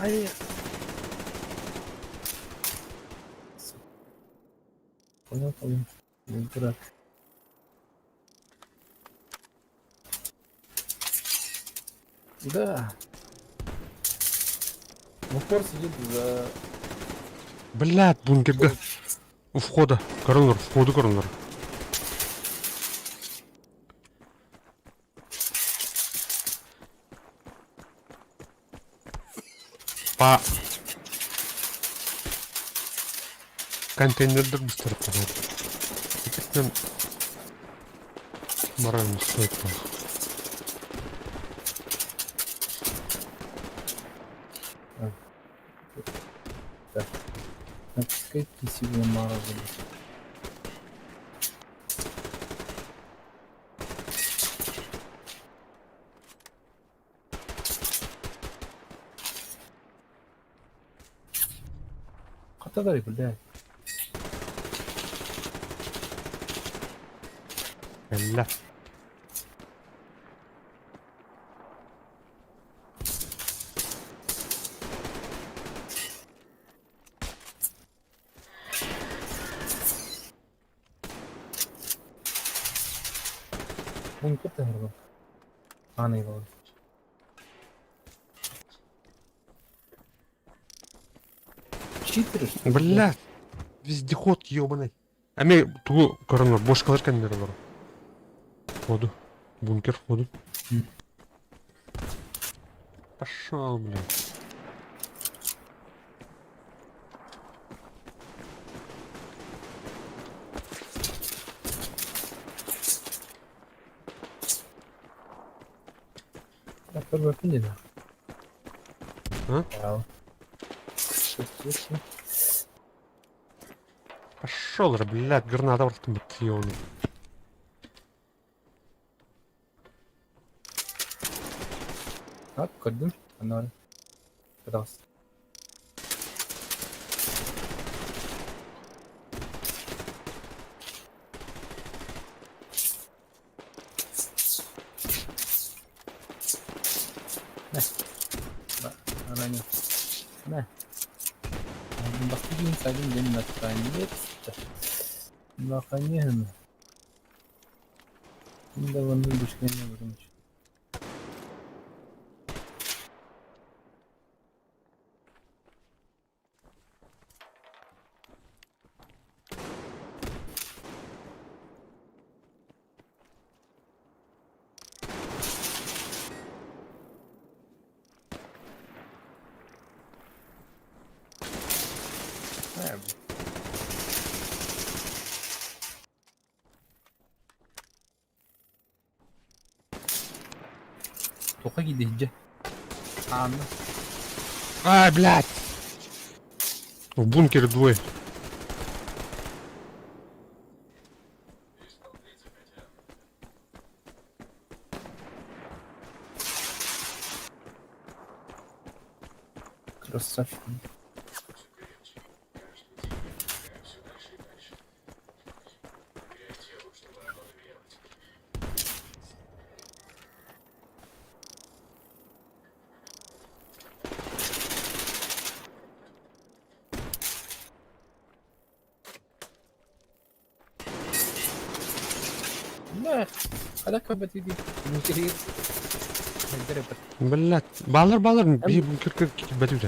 Ай! Понял, понял. Не дурак. Да. В упор сидит за... Блядь, бункерга. У входа. Коронер, входу коронер. Па. Контейнердер быстро подал. Итинэн морально стоит. Так. Напускайте себе морозы. Хатадарый, блядь. Кэллэ. Бункер тэһэр Ааны буолар. Читеры, что ли? Блядь! Вездеход ебаный. Эмиэ тугу көрөн бошкалар кэннилэр олорор. Ходу. Бункер входу. Пошел, блядь. Көрбөппүн дии. А? Чувствуешь? Пошел, блядь, граната бырахтым ебаный. Так, көрдүм. Анна Пытался. Она не. На. Бастыгин сагин день наконец-то. Наконец-то. Да вон душка не выручит. Тоха киирдэ Анна. Ай, блядь! В бункере двое. Красавчик. Да, а так бы ты бункер. Блядь, баллар баллар биир бункерга киирбэтим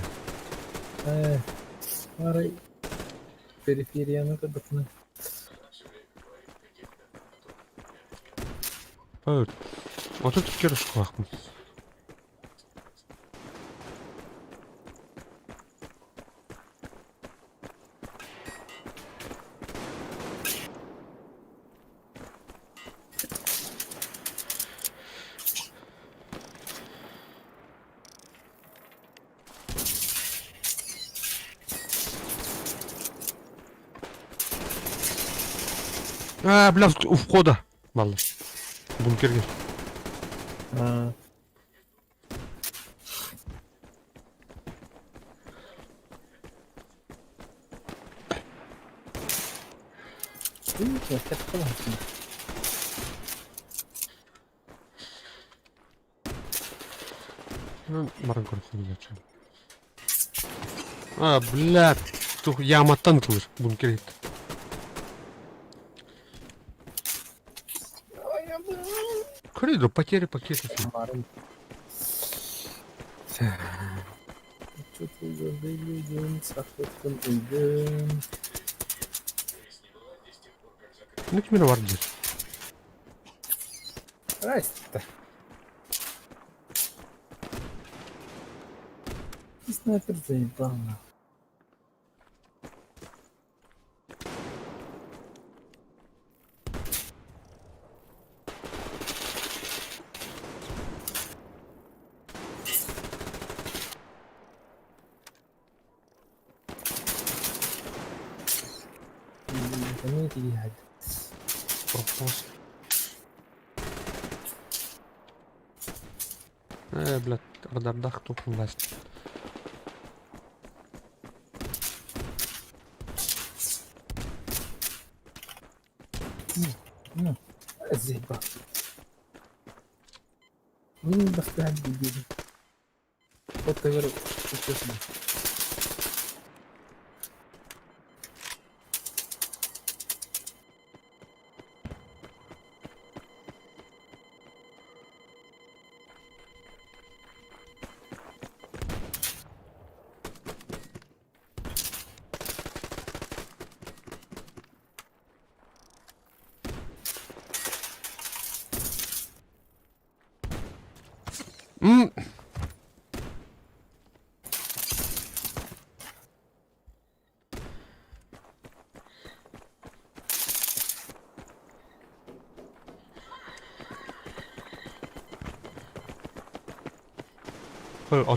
Арай периферияны көрбөтүнэ. Отут икки рожколаахпын. А, бля, у входа. Баллар. Бункерге. А. Баран көрөххүн А, блядь, тух яматтан ытылыр бункер иһит. Көрө потери пакеты. Ну кимер бар диир. Здрасте. Снайпер заебал. Пропуск. Э, блядь, радардах тухнул. Заебал. Мин бастаан диэбин. Оттогор честно.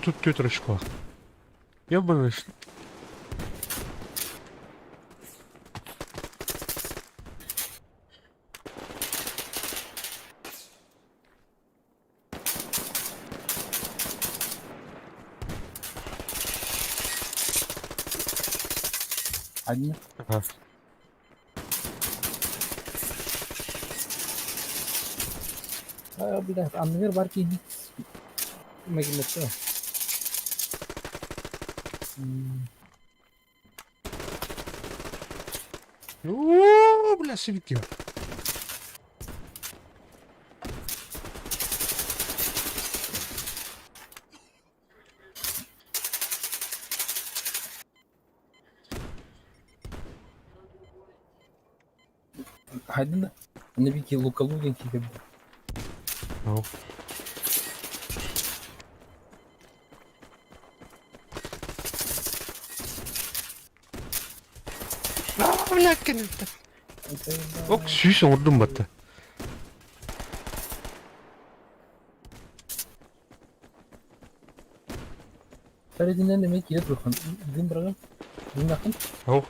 34 очко. Ебаный. Одни. Ага. А, блядь, анныгар бар киһини. Мэгимэтэ. О, бля, сивики. Хайдын да. Аны бики лукалуген киһи. Ау. А, бля, кэннитэ. Ок, сүүс оҥордум батта. Фәридинен эмэ киирэ турхан. Дым быраган. Дымнахын. Ау.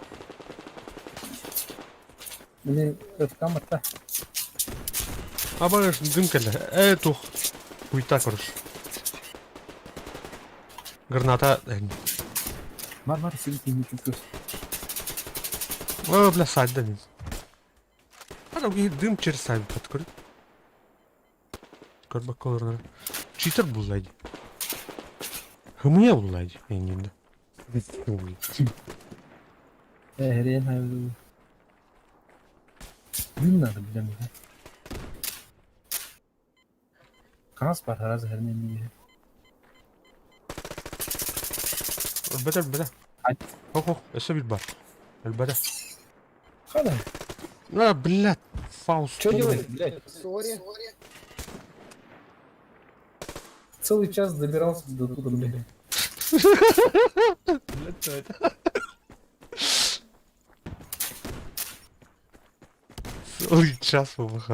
Мини ырткан батта. Абараш дым кэллэ. Ээ тух. Хуйта короче. Граната. Бар бар син кини чүкөс. О, бля, сайда мин. Ана дым через сайд подкор. Көрбөк колорнар. Читер буллайды. Хымыя буллайды. Эңинде. Э, хрен хайвы. Дым надо, бля, мне. Хас бар раз хернен Өлбөтө, өлбөтө. Хох, хох, өссө бир бар. Өлбөтө. Хада. А, блядь, Фауст. Что делать, блядь? Сори. Целый час добирался до туда, блядь. Блядь, что это? Целый час ВВХ.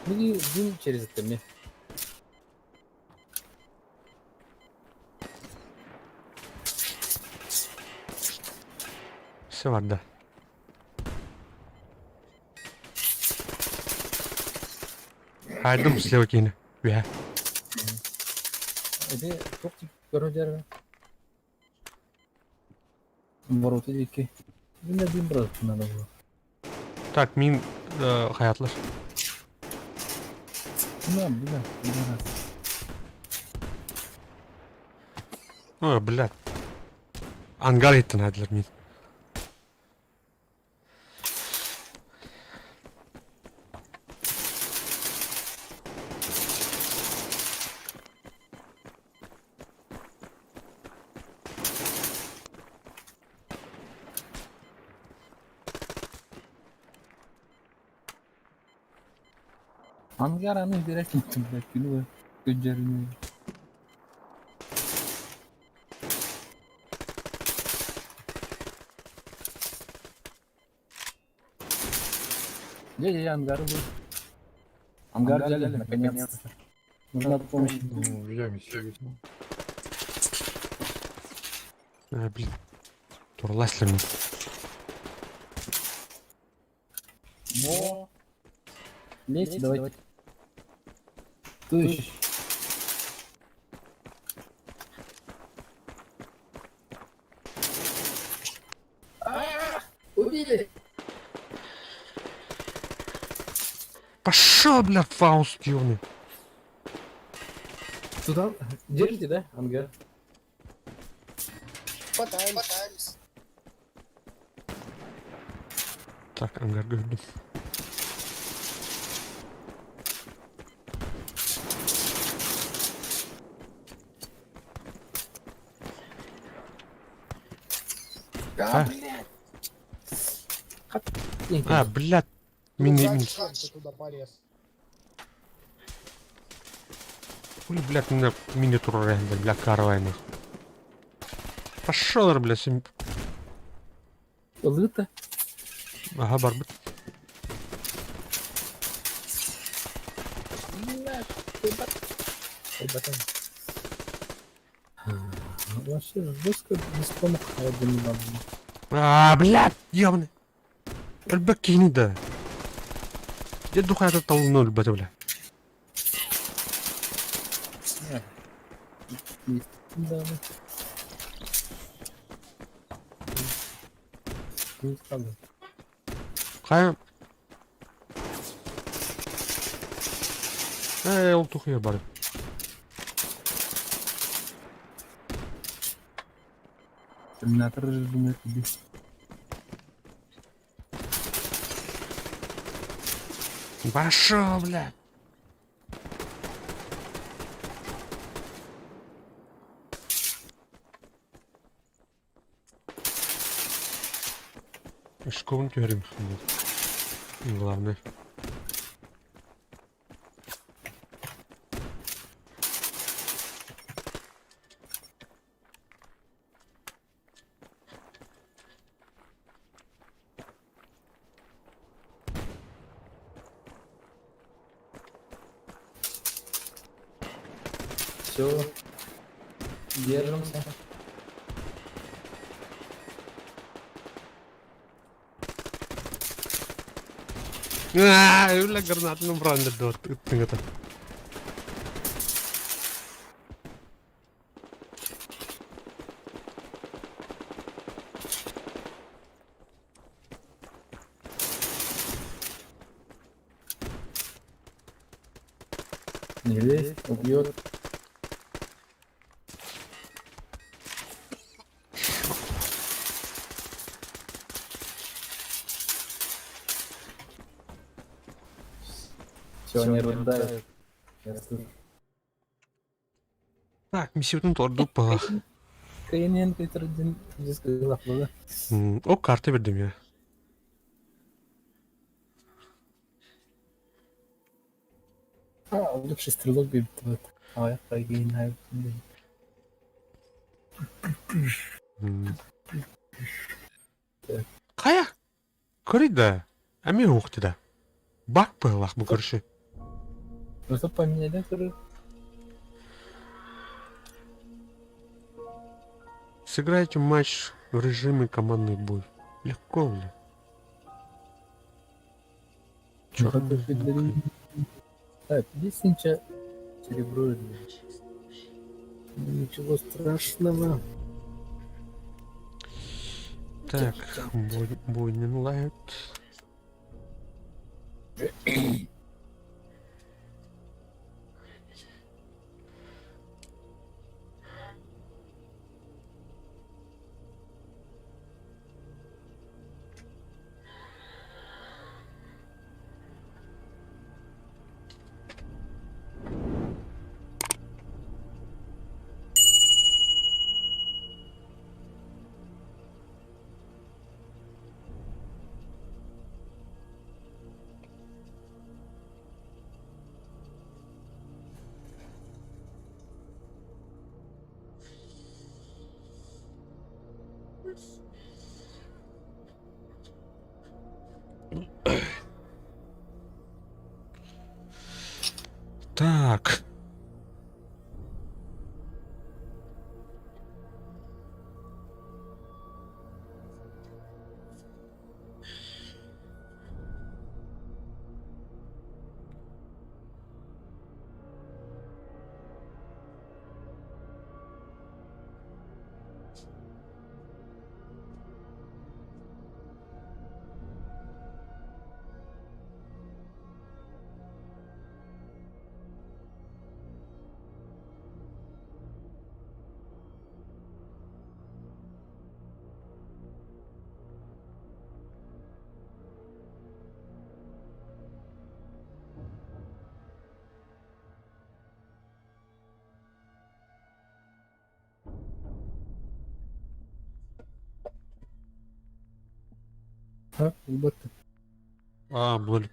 Мини дым через это мне. Все, ладно. Хайдым слева кини. Үһэ. Это токтик көрөдөргө. Ворота дики. Бина дым брат надо было. Так, мин хаятлар. На, бля, бля. Ой, блядь. Ангар еттен хайдылар мин. Ангар аны берет блядь, күнү көжөрүнү. Не, ангар был. Ангар взяли, наконец-то. Нужна помощь. Ну, в яме сидит. А, блин. Турласлар мин. Но. Лезьте, давайте. То есть. Пошел, бля, Фауст, ёбаный. Туда держите, да, ангар? Пытаемся. Так, ангар көрдүм. А, А. блядь. А, блядь. Мини, Ну, мини. зачем ты туда полез? Хули, блядь, на мини турренда, бля, карвайных. Пошел, бля, сим... Лыта. Ага, барбыт. Вообще жестко без промаха не надо. А, блядь, ёбаный. Өлбөк киһини да. Дьэ духата толну өлбөтө, бля. Да. Не надо. Хайа. Ээ, ол тухуя бар. Терминатор же тебе. Пошел, бля. Школу теорем. Главное. Все. Держимся. А, бля, гранату набрали до это. Не лезь, убьет. Все, они рыдают. Я слышу. Так, миссиятын торду па. КНН Петродин да? О, карта бердим я. А, лучший стрелок бит. Вот. А я погинаю. Хайа? Көрі Ами уқты да. Бак пылах бу көрші. Ну что поменяли, тоже? Сыграйте матч в режиме командный бой. Легко, бля. Чё? Так, здесь ничего. Серебро. Ничего страшного. Так, Бойнин Лайт. Так. Ha, ылбаттым. Аа, буолар.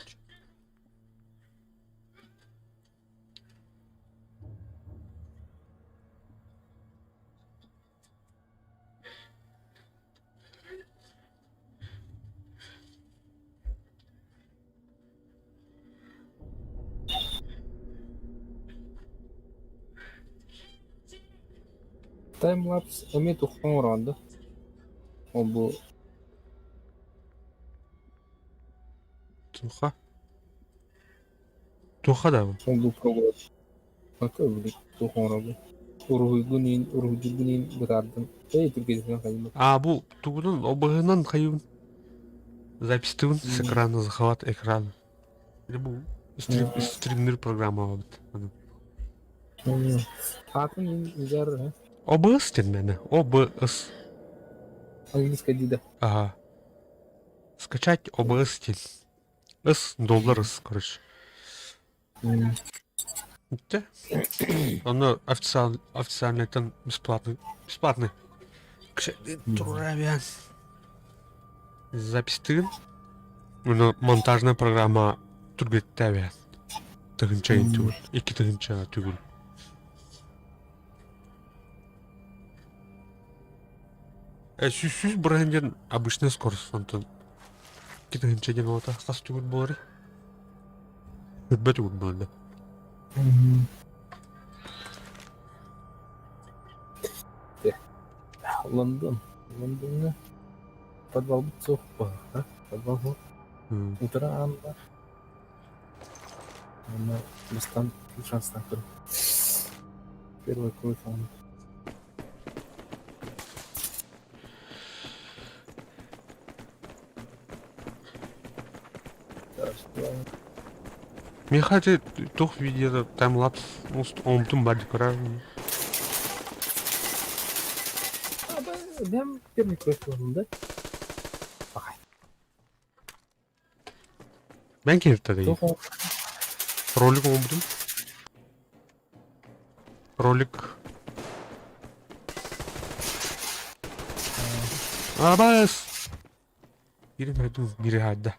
Таймлапс эмиэ туохха оҥороон да? Ол бу Туха? Туха да бу? ол бу программа били туох оҥоробун? Уруһуйгун иин, уруһуйдуургун иин бытаардым. Эй, түргэтинэн хайыммыт. А, бу тугунан обыһынан хайыбын? Записьтыбын с экрана, захват экрана. Или бу стрим, стримнер программа бит. Аатын иин изар ОБС диэн мэнэ. ОБС. английская дида. Ага. Скачать ОБС диэн. С доллар с, короче. Бүттэ. Ону официал, официальныйтан бесплатный. Бесплатный. Туравян. Запистыгын. Уну монтажная программа түргэттэбэ. Тыгынча түгүл. Икки тыгынча түгүл. Сүүс бырыһын диэн обычная скорость онтон икки тыһыынча диэн буолта хас түгүл буоларый? Үрбэ түгүл буолла. Лондон. Лондоҥҥа подвалбыт суох буолла. Подвал суох. Утары аан бар. Уонна бастаан шанстаах турар. Первая кровь он. Миэхэ ити туох видеота таймлапс оҥмутум баар декора. Бэм первый кровь буоллум да? Мен кииртэ Ролик оҥорбутум. Ролик. Абас! Бирин хайдуу, бири хаайда.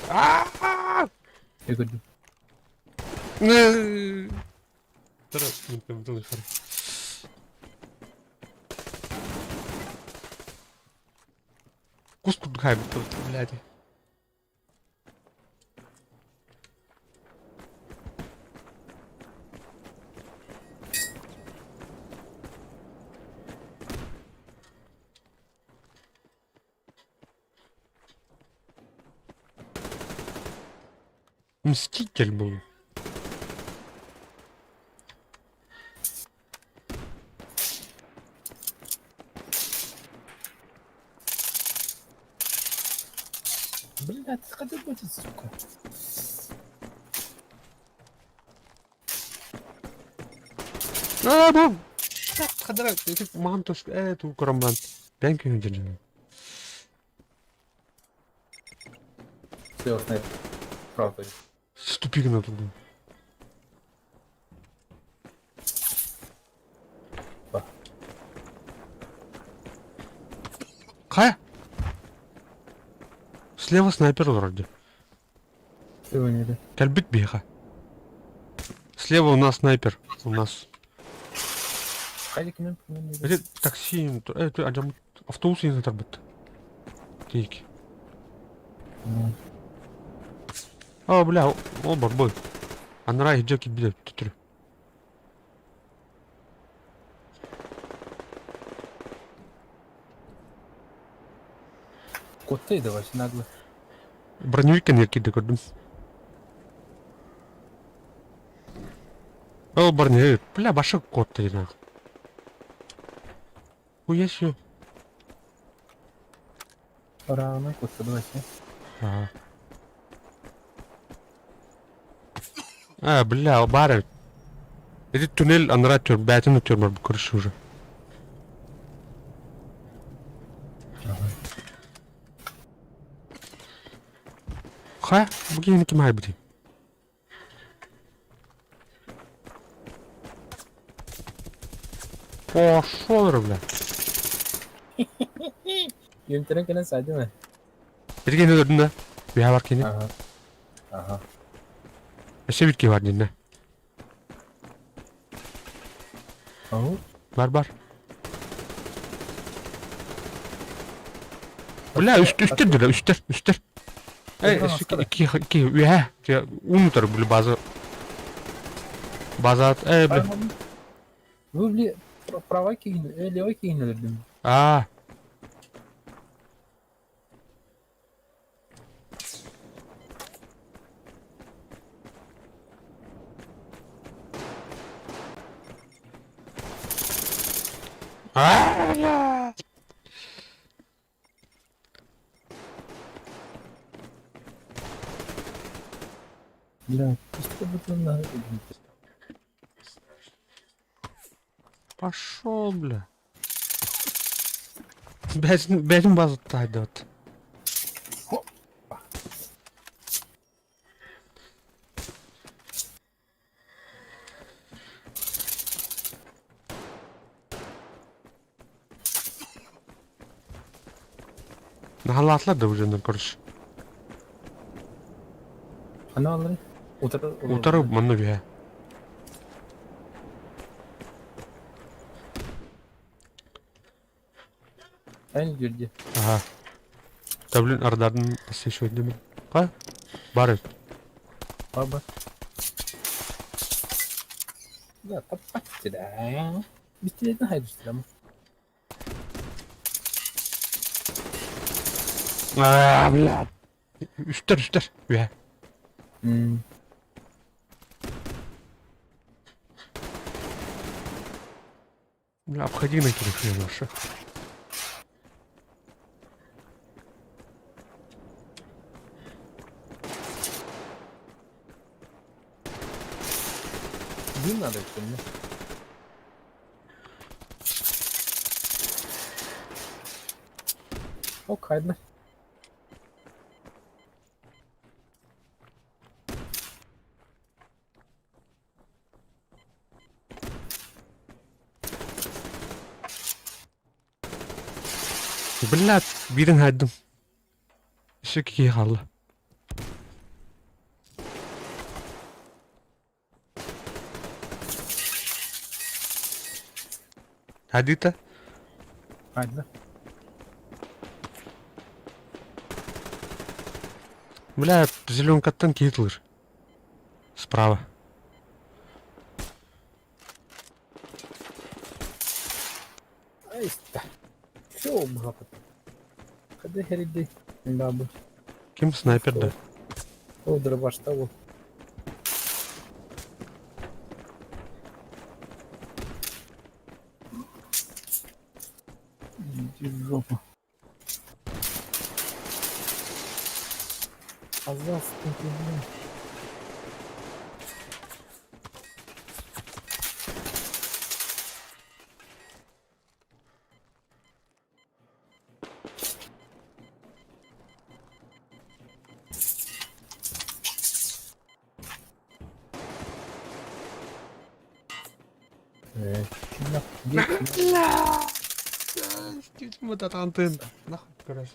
Аа! Я говорю. Кус курдук хаайбыт блядь. Мститель был. Блядь, сходи будет, сука. Аа, бу! Хадара, маҕан ээ туу көрөн баран бэйэм күнү дьэрдьинэ. Слева снайпер. Правда. Тупик на турдум. Хайа? Слева снайпер вроде. Слева не да. Кэлбит биһиэхэ. Слева у нас снайпер. У нас. Хайа кимэн Эти такси, автобус иһин тарбыт. Тиик. А, бля, ол барбой. Анараа иһирдьэ киирбит төттөрү. Куоттай да вообще нагло. Броневик кэннигэр киирдэ көрдүм. Ол броневик, бля, баша куотта диэн. Хуя себе. Рано кутта Ага. А, бля, баар эбит. Ити туннель анараа өттүгэр, бээтин өттүгэр барбыт короче уже. Хайа, бу киһини ким айбытый? Пошел, бля. Үөмтэрэн кэлэн саадьым ээ. Ити киһини өлөрдүн да? Үһэ бар кини. Аха. Аха. Өссө биир киһи бар диннэ. Ау. Бар бар. Бля, үс үстер бля, үстер, үстер. Эй, икки икки үһэ. Уун утары били база. База, эй, бля. Вы бли права киһини, левый киһини өлөрдүм. Аа. Аа, бля. Бля, что бы надо? Пошел, бля. Бэйэтин бэйэтин базаттаайдыбыт. Наһаалаатылар да бу дьоннор короче. Аны алары. Утары Утары манна үһэ. Эн жүрдü. Ага. Да блин, ардарын еще деме. Ка? Бар эбит. Баба. Да, таппаттыра. Бистилетин хайдыстыра. Аа, бля. Үстэр, үстэр. Үһэ. Бля, обходи на телефоне вообще. Дым надо все, О, хайдна. Бля, биирин хайдым. Өссө киһи хаалла. Хайдыыта? Хайдна. Бля, зеленкаттан киһи тылыр. Справа. Айста. Все, бхапат. Хады хериди. Бабы. Ким снайпер да? Ол дробаш того. Иди в жопу. Азовский блин. Нахуй, короче.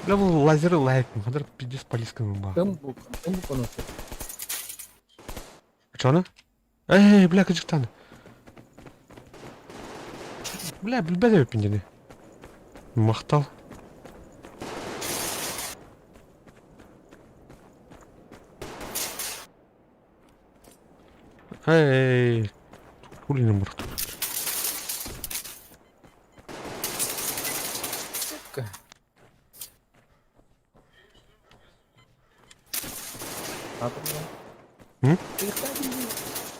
Бля, бұл лазеры лайк, хадыр пиздец полисканы ба. Кым бу? Кым бу конусы? Чё она? Эй, бля, кыжыктан. Бля, билбэт эбиппин дени. Махтал. Эй, хули не мурт. Сука. М?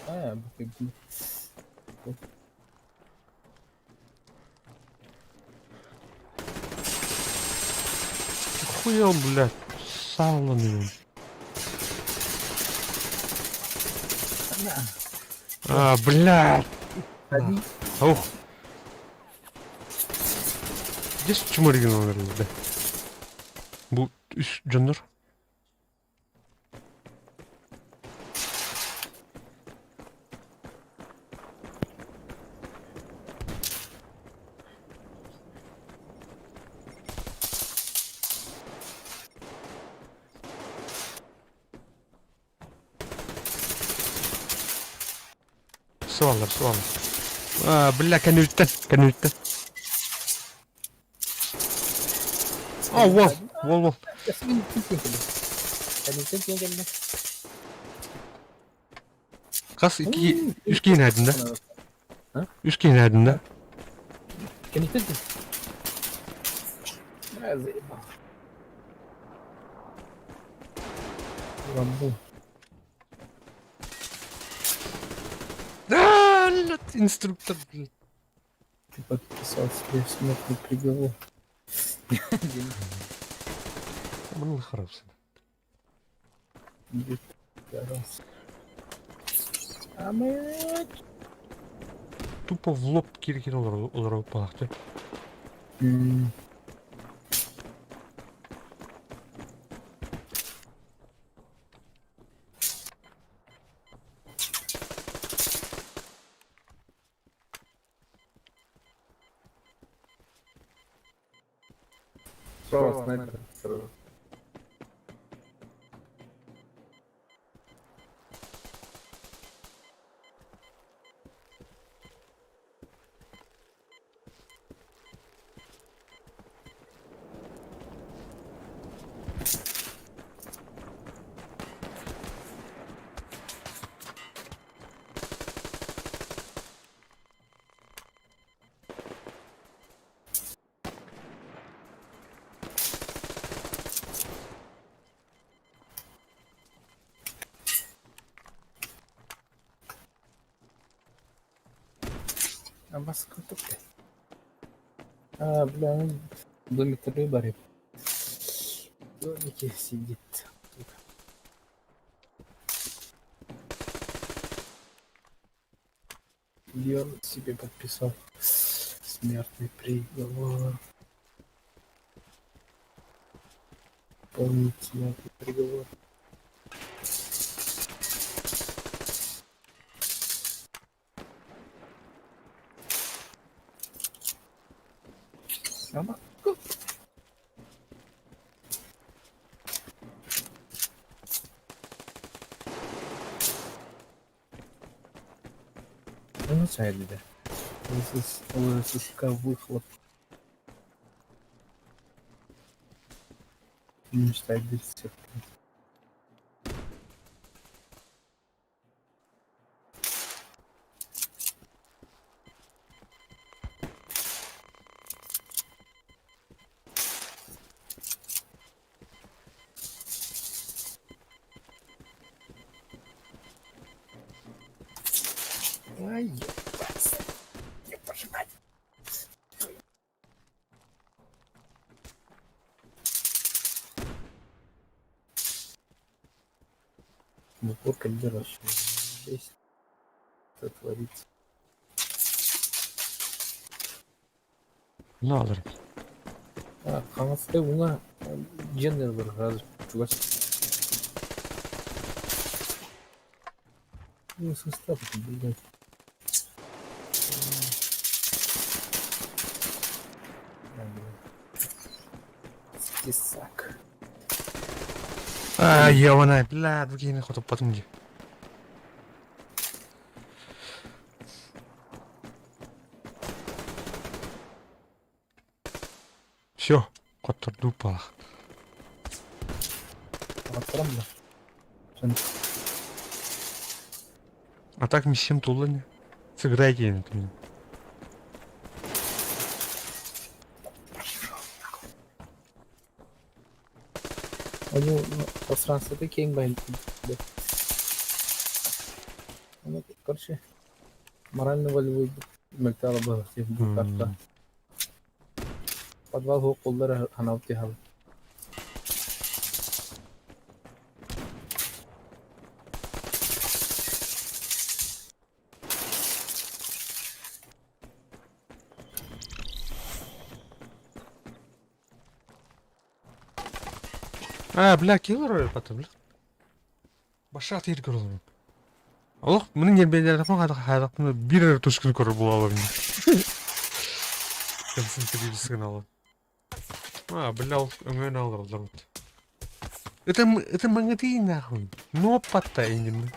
А, бу. Охуел, блядь, сааланыйын. А, блядь! Ох. Здесь чумаригин олороллор да. Бу үс дьоннор. Суаллар, суаллар. А, бля, кэнниттэн, кэнниттэн. А, уол, уол, уол. Хас икки, үс киһини айдын да? Үс киһини айдын да? Кэнниттэн Бля, заебал. Рамбу. А, блядь, инструктор, блядь. Ты подписал себе смертный приговор. Мын харапсın. Раз. А мы... Тупо в лоб киркин олорор палахты. Справа снайпер. Сразу. А вас кто А, бля, он в домике рыба рыб. В домике сидит. Сука. Где он себе подписал смертный приговор. Помните смертный приговор. Ама. Ну, сайдиде. ЛССК выхлоп. Мечтает всех. Ай, ебать. Ебать мать. В упор калибр вообще здесь. Что творится? Наалар. А, хаҥаска уҥа дьиэ бар сразу чугас. Ну, состав, блядь. Тесак. А, ебаная, блядь, бу хотоппатым дии. Все, хоттордуу палах. Да. А так миссиям туллани. Сыграйте это мне. У него пространство такие байн. Ну, короче, морально-волевой мөлтө было бу карта. Подвал коллары анау тихал. А, бля, киллер потом, бля. Баша тиир көрөлөрүм. Олох мунун ньиэрбэйдээтэхпинэ хайдахпына биир эрэ тускуну көрөр буолаллар ини. Концентрироваться А, бля, ол өҥөөн аллараллар вот. Это, это маҥатыы нахуй. Нуоппатта иннин.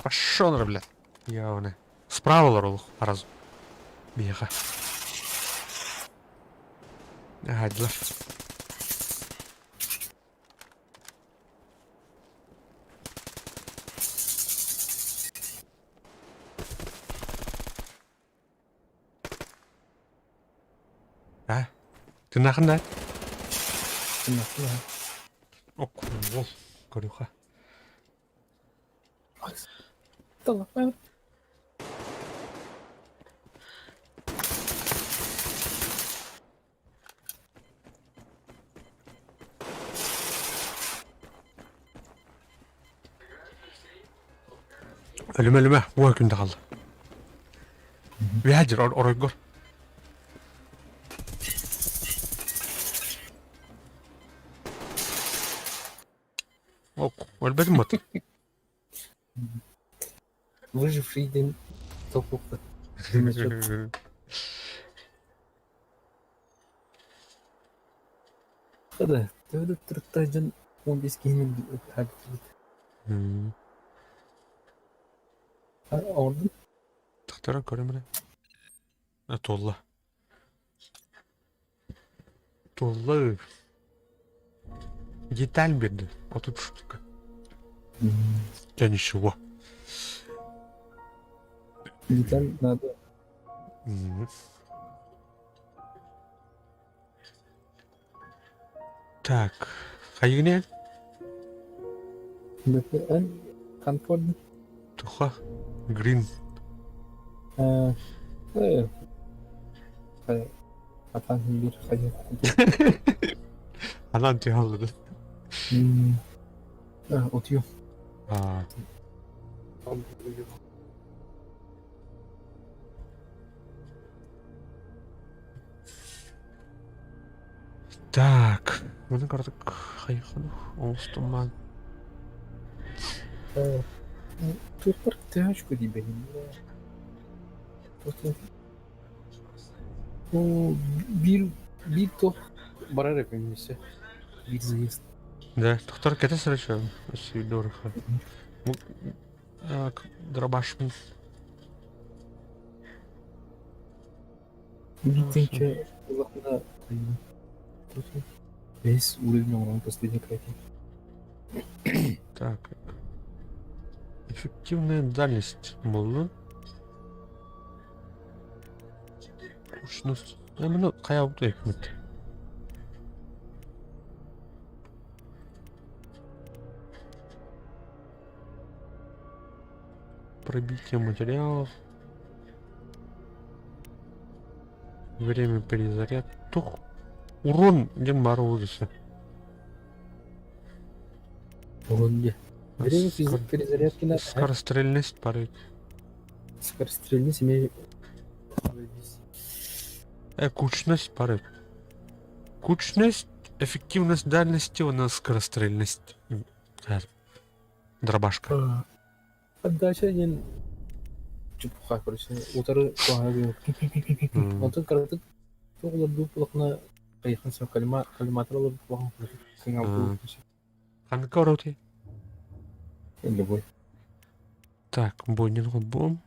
Пошел, бля. Явно. Справа олоролух разу. Биэхэ. Аһайдылар. А? Тынаахын да? Оккуол. Көрүөхэ. Өлүмэ өлүмэ уон күн да хаалла. Үөһэ дьир оройгор. Өлбөтүм бат. Выживший день топукта. Хада, төһө турукта дьон 15 киһини хаалбыт. Ордун? Тахтара көрөмүнэ. Туолла. Туолла. Деталь берди. 30 штука. Я ничего. Деталь надо. Так, хайыгыне? БПН Конкорд. Туха. Грин. Атан бир хайы. Анан тиһаллыды. Отуйу. Аа. Так, маны картык хайыхын оҥостумман. Туохпар төһө диибэһин. Ну, биир биир туох барар эпиммисе. Биир заезд. Да, тохтор кэтэ сырыча. Өссө дорого. Дробашпын. Биир улахана Весь уровень урон последний пройти. Так. Эффективная дальность буоллун. Кучность. Муну хайабыт экмит. Пробитие материалов. Время перезаряд. Тух. Урон диэн баар улуса. Урон где? Время перезарядки на... Скорострельность пары. Скорострельность имеет... Кучность пары. Кучность, эффективность дальности, у нас скорострельность. Дробашка. Отдача диэн чепуха, короче, утары туһаҕа Онтон кыратык туох олордуу улахана хайыхан сөп калима калиматор олорбут улахан кыҥалдуу Ханныка ороти? Любой. Так, бойнин холбуом.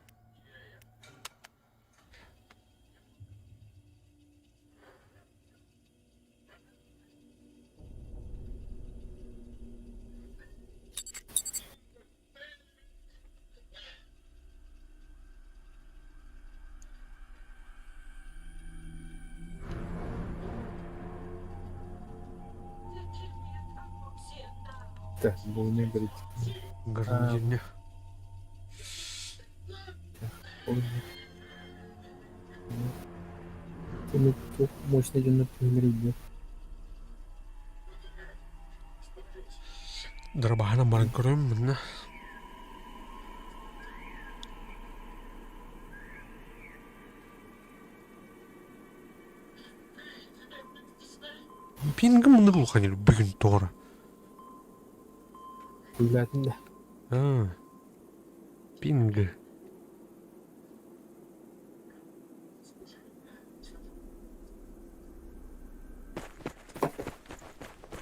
Так, бойня говорит. Гарнизирня. Туох мощный дьоннор түһүлэр Дырбаһынан баран көрөм мынна. Пингим муну улахан бүгүн тоҕо Күллээтим да. Аа. Пинг.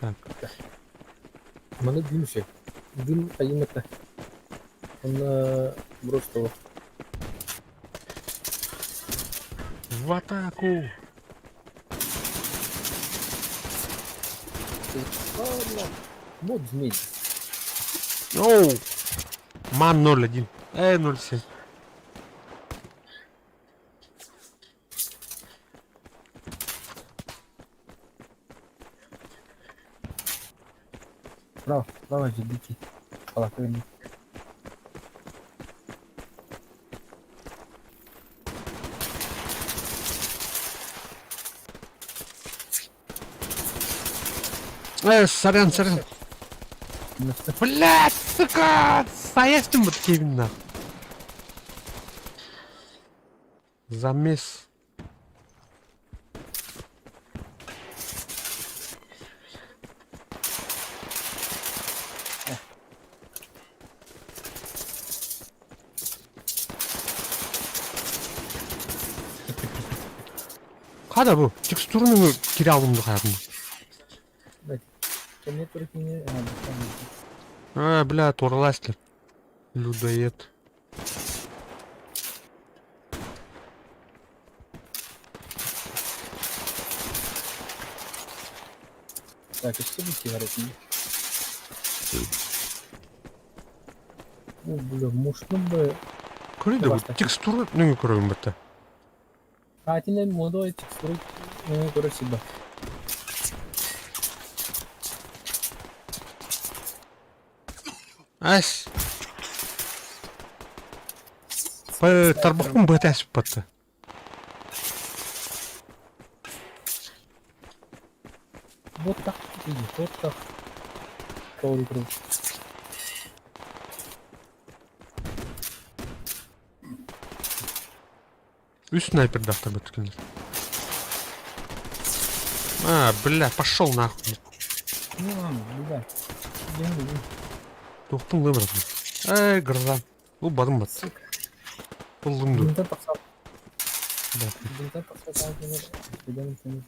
Так. Маны дым все. Дым айымата. Он бросил. В атаку! Вот змей. Оу! Ман 0,1. 0,7. Право, право, дикий. Палатовый. Сорян, сорян. Блядь, сука! Стоять вот именно. Замес. Қада бұл? Текстураны кире алымды қаядым. А, бля, тураластер. Людоед. Так, и что вы сигареты? О, бля, можно бы... Көреді бұл текстура нөңі көрөйін бітті. А, тинен молодой текстуры көрөр себя. Әс. Тарбақпын бөт әсіп бітті. Вот так, иди, вот так. Кого круг. Үс снайпер дақтар біткендер. А, бля, пошел нахуй. Ну ладно, бля. Деньги, Тоқтың лыбрат. Эй, гроза. Бұл бадым бат. Сука. Бұл лымды. Бинтен тақсап. Да. Бинтен тақсап, бинтен.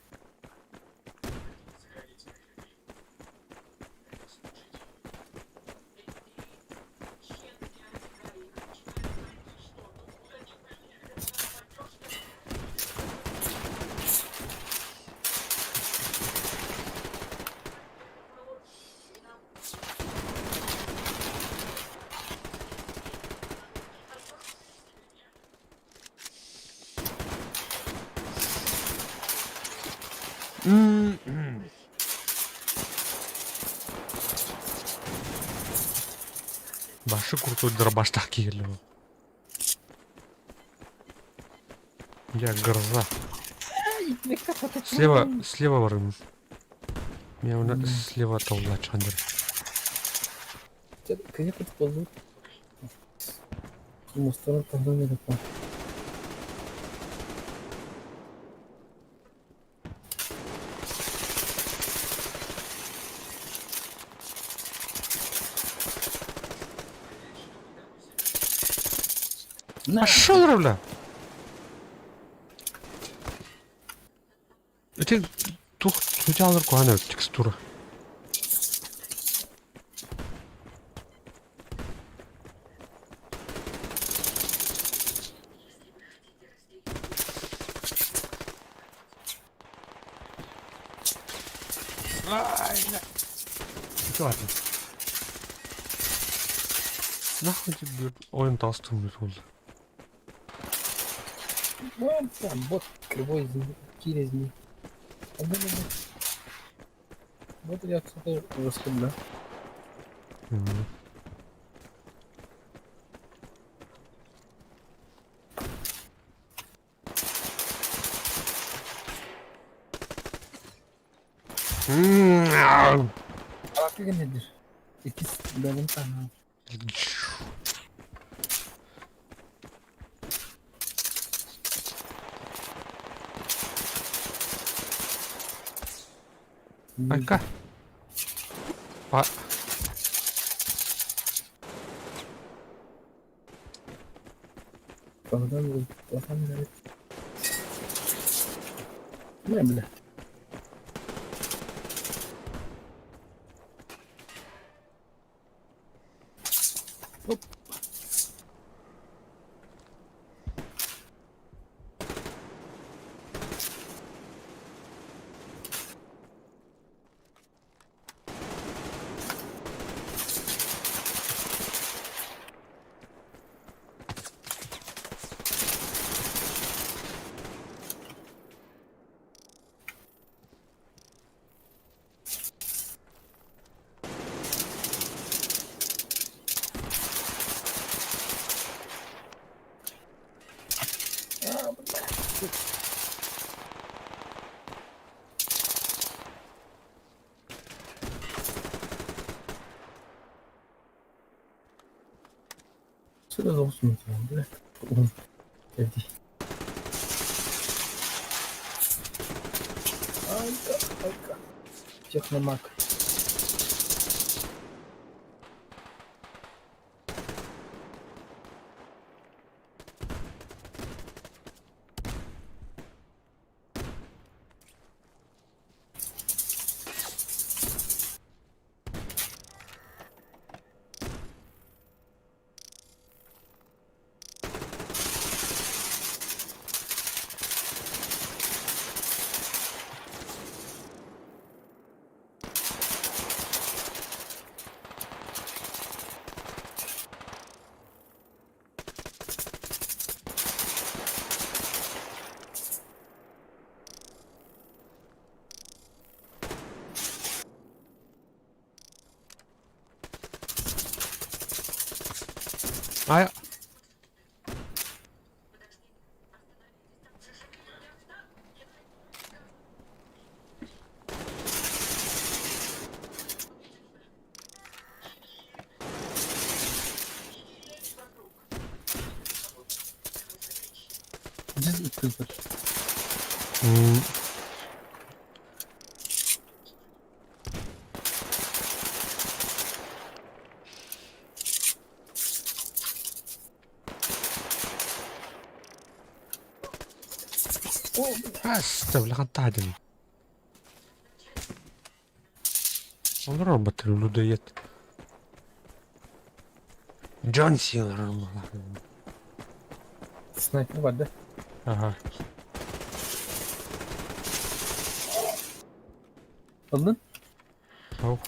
Башы крутой дробаштақ келі. Я гроза. Слева, слева барым. Мен оны слева таулла чандыр. Крепость ползут. Мустаран тогда не такой. Пошел, бля! Эти тух тутялар куана текстура. Ладно. Нахуй тебе ойын толстым болды. Вот кривой кирезни. Вот я, кстати, расслабляю. Аракы nedir? Иккис бэлэм таһаа. Айка. Па. Богдан Богдан говорит. Не, бля. Оп. А, бля. Сюда должен бля. Он. Иди. Айка, айка. Техномаг. А Здесь открыто. Астав, тааден. Он робот людоед. Джон Сина. Снайпер бар, да? Ага. Ылдың? Ау.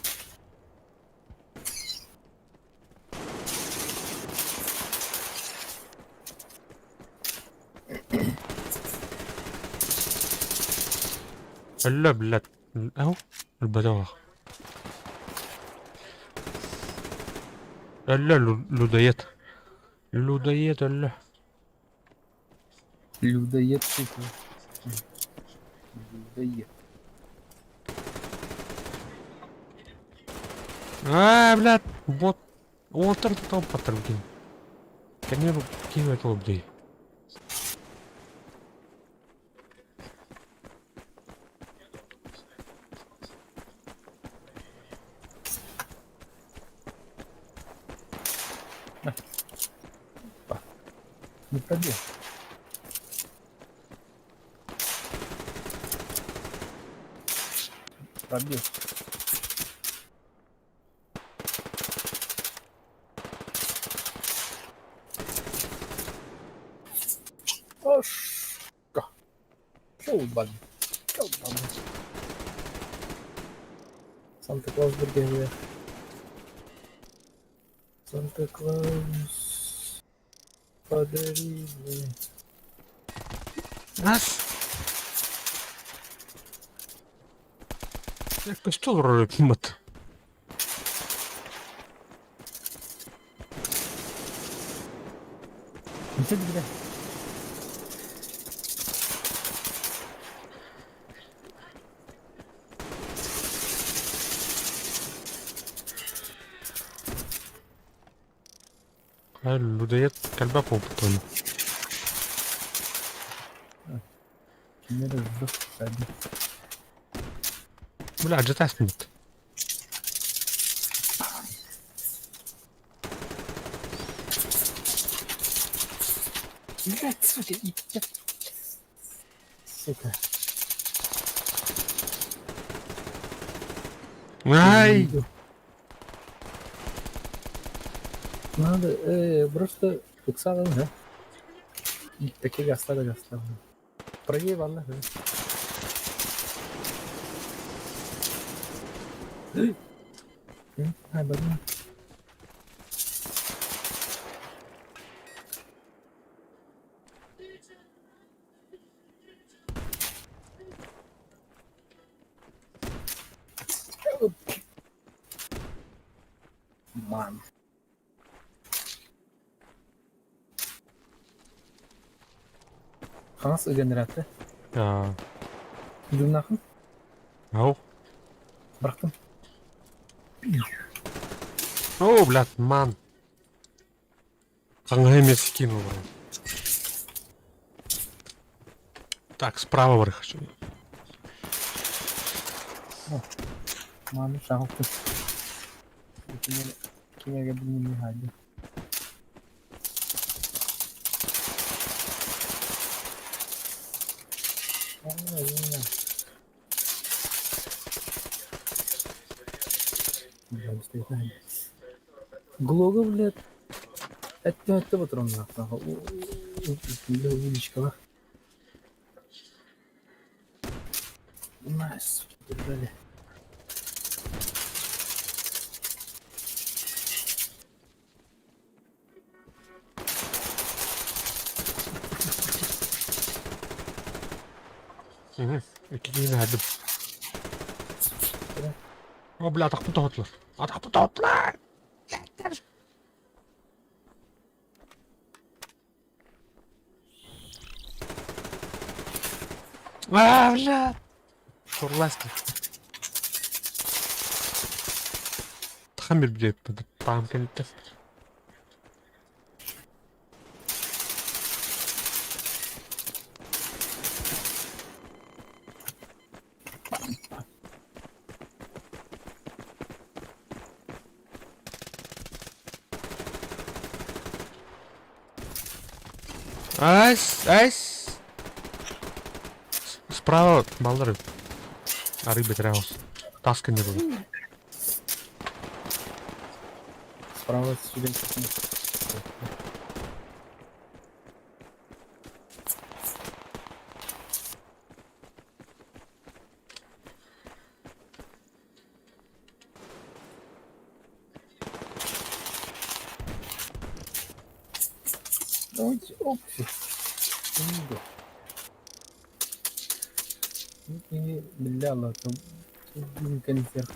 لا بلاد اهو البدوة لا людоед людоед لا Людоед, сука. Людоед. А, блядь, вот. Уолтер топ патрулин. Камеру кинуть лобды. Не пробил. Пробил. Ошка. Долбан. Долбан. Санта-Клаус Бургерия. Санта-Клаус. Подари мне. Нас. Костел рот. Ничего бля. Людоед кэлбэт буолбут Кинилэр өлбөх Бля, адьата астыммыт. Блядь, сука, Сука. Ай! Надо, просто ыксалын, да? Такие гастады гастады. Правее ванна. Ай, бадна. Мам. Хаҥас ыган ыраатта. Аа. Дьуннаахын Ау. бырахтым. О, блядь, ман. Хаҥаһы эмиэ скинул. Так, справа барых хочу. Маны шаҕылтым. Кинеге билмин хаайдым. Глога, блядь, это патроннаах уличкалар. Найс, держали. Икки киһини аһардым. О, бля, атахпын тоһуттулар. Атахпын тоһуттулар! А, бля! Шурласки. Тахам bir bir таам кэлиттэ. Айс, айс! Справа балдары. Арыы бэтэрээ Тас кэннэ буолар. Справа сюда. Давайте, оп, Бля, там концерт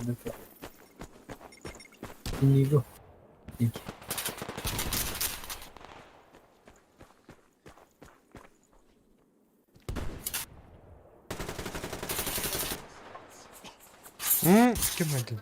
Inigo. Ким один?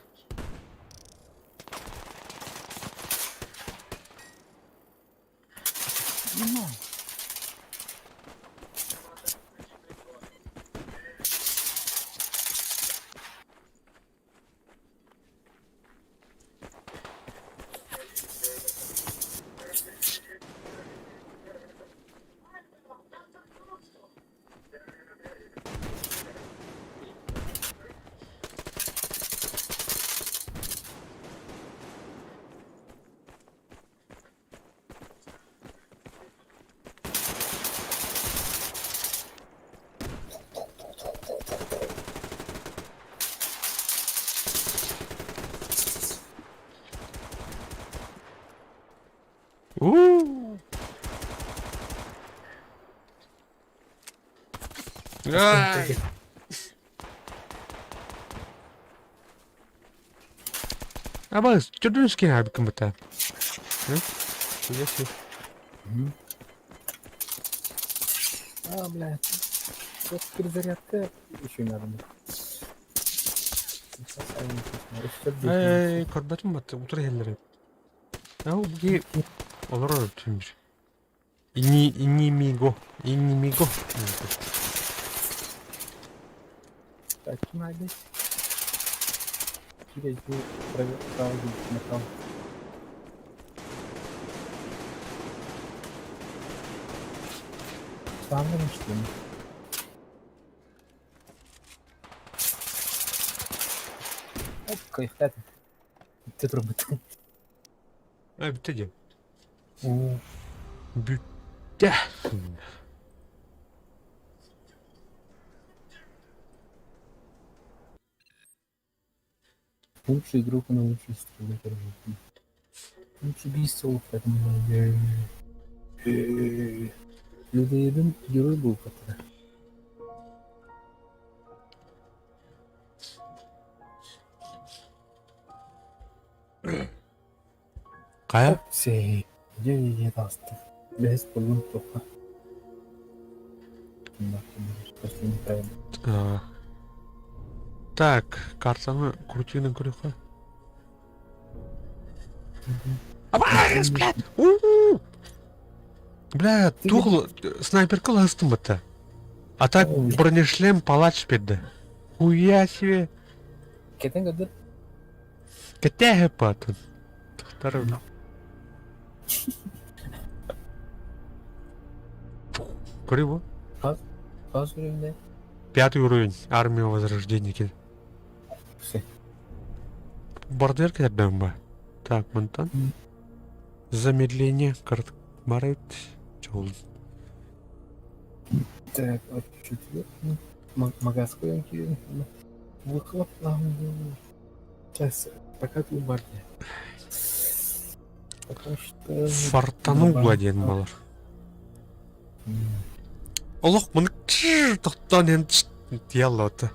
У. Ай! Абас, чудунский абикым бата. Если. А, бля. Вот перезарядка еще надо. Эй, көрбөтүм бат, утур иһэллэр. Ау, бу Олорор эбит Ини инimigo инimigo. Так, надо. Через право направо. Сам что ли? Оп, кайфтатым. Бүттэ турбутум. Э, бүттэ диэн. Уу. Бүттэ. Лучший игрок на лучшей стороне жизни. Лучше убийство в этом Людоедын герой был тогда. Хайа? Сэй, дьэ таҕыстым. Бэһис буоллум туохха. Последний правильно. Так, картаны крутины көрүөххэ. Абаас, блядь! У-у-у! Бля, тух снайперка ластым бата. А так бронешлем палач педді. Хуя себе. Кэтэн көрдөр. Кэтээһэ патын. Тахтар. Көрү Хас уровень? Пятый уровень. Армия Возрождения. кел. Все. Бордер кэтэрдэм ба. Так, мантан. Замедление. Карт барыт. Чол. Так, вот четвертый. Магазкой Выхлоп нам Сейчас, пока ты убарни. Пока что... Фартанула диэн балар. Олох маны тохтоон иһэн тиэллота.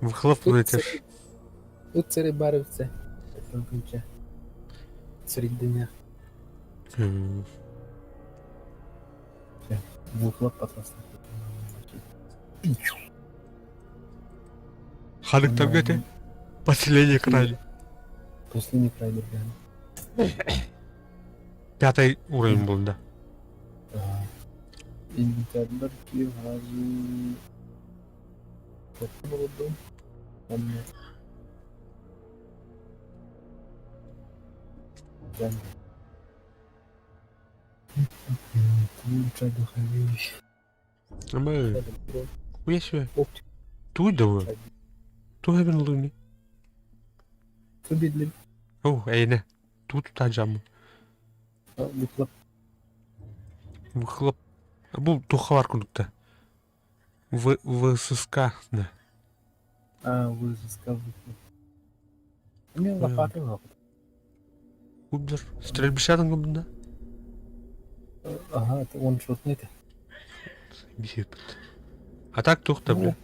Выхлоп этер. Ыт барывцы. Это ключа. Средь дня. Выхлоп потом. Ханыктарга этэ? Последний край. Последний край, да. Пятый уровень был, да. Инвентарь газу. Было бы. Ама, хуя себе. Туй давай. Туй хабин луни. Тубидли. О, эйне. Тут тажам. Выхлоп. Выхлоп. Бу тухалар курдукта. В ВССК, да. А, ВССК выхлоп. У меня лопата лопата. Кубер. Стрельбища да? Ага, это он шотный это. Бисепит. А так тухта, бля.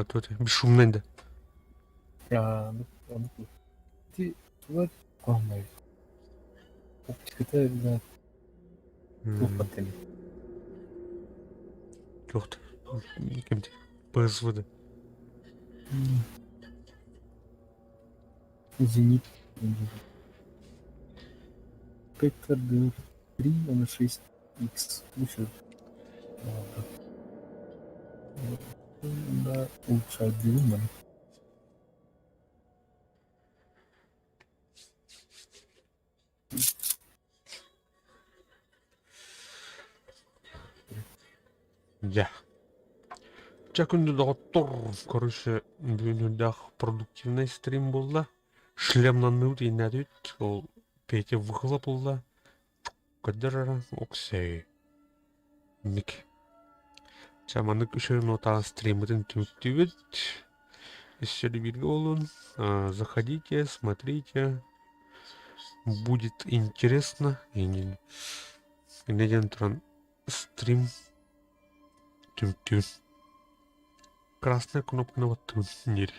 Тут бесшумный да. А, ну, он Ти вот комнат. Оптиката да тух паттали. Тухта. Кемте. ПСВД. Зенит. Спектр 3 на 6 X. Еще. Да, улучшать двигатель. Дьэ. Чэ күндү доҕоттор, короче, бүгүнүрдээх продуктивный стрим буолла. Шлемнанныбыт ииннээтибит, ол Петя выхлоп ылла. Көрдөр оксей. Ник. Чэ маннык үчүгэй нотаҕа стриммытын түмүктүүбүт. Өссө бииргэ буолун. Заходите, смотрите. Будет интересно. Инньэ диэн туран стрим түмүктүүр. Красная кнопка баттыбын диир.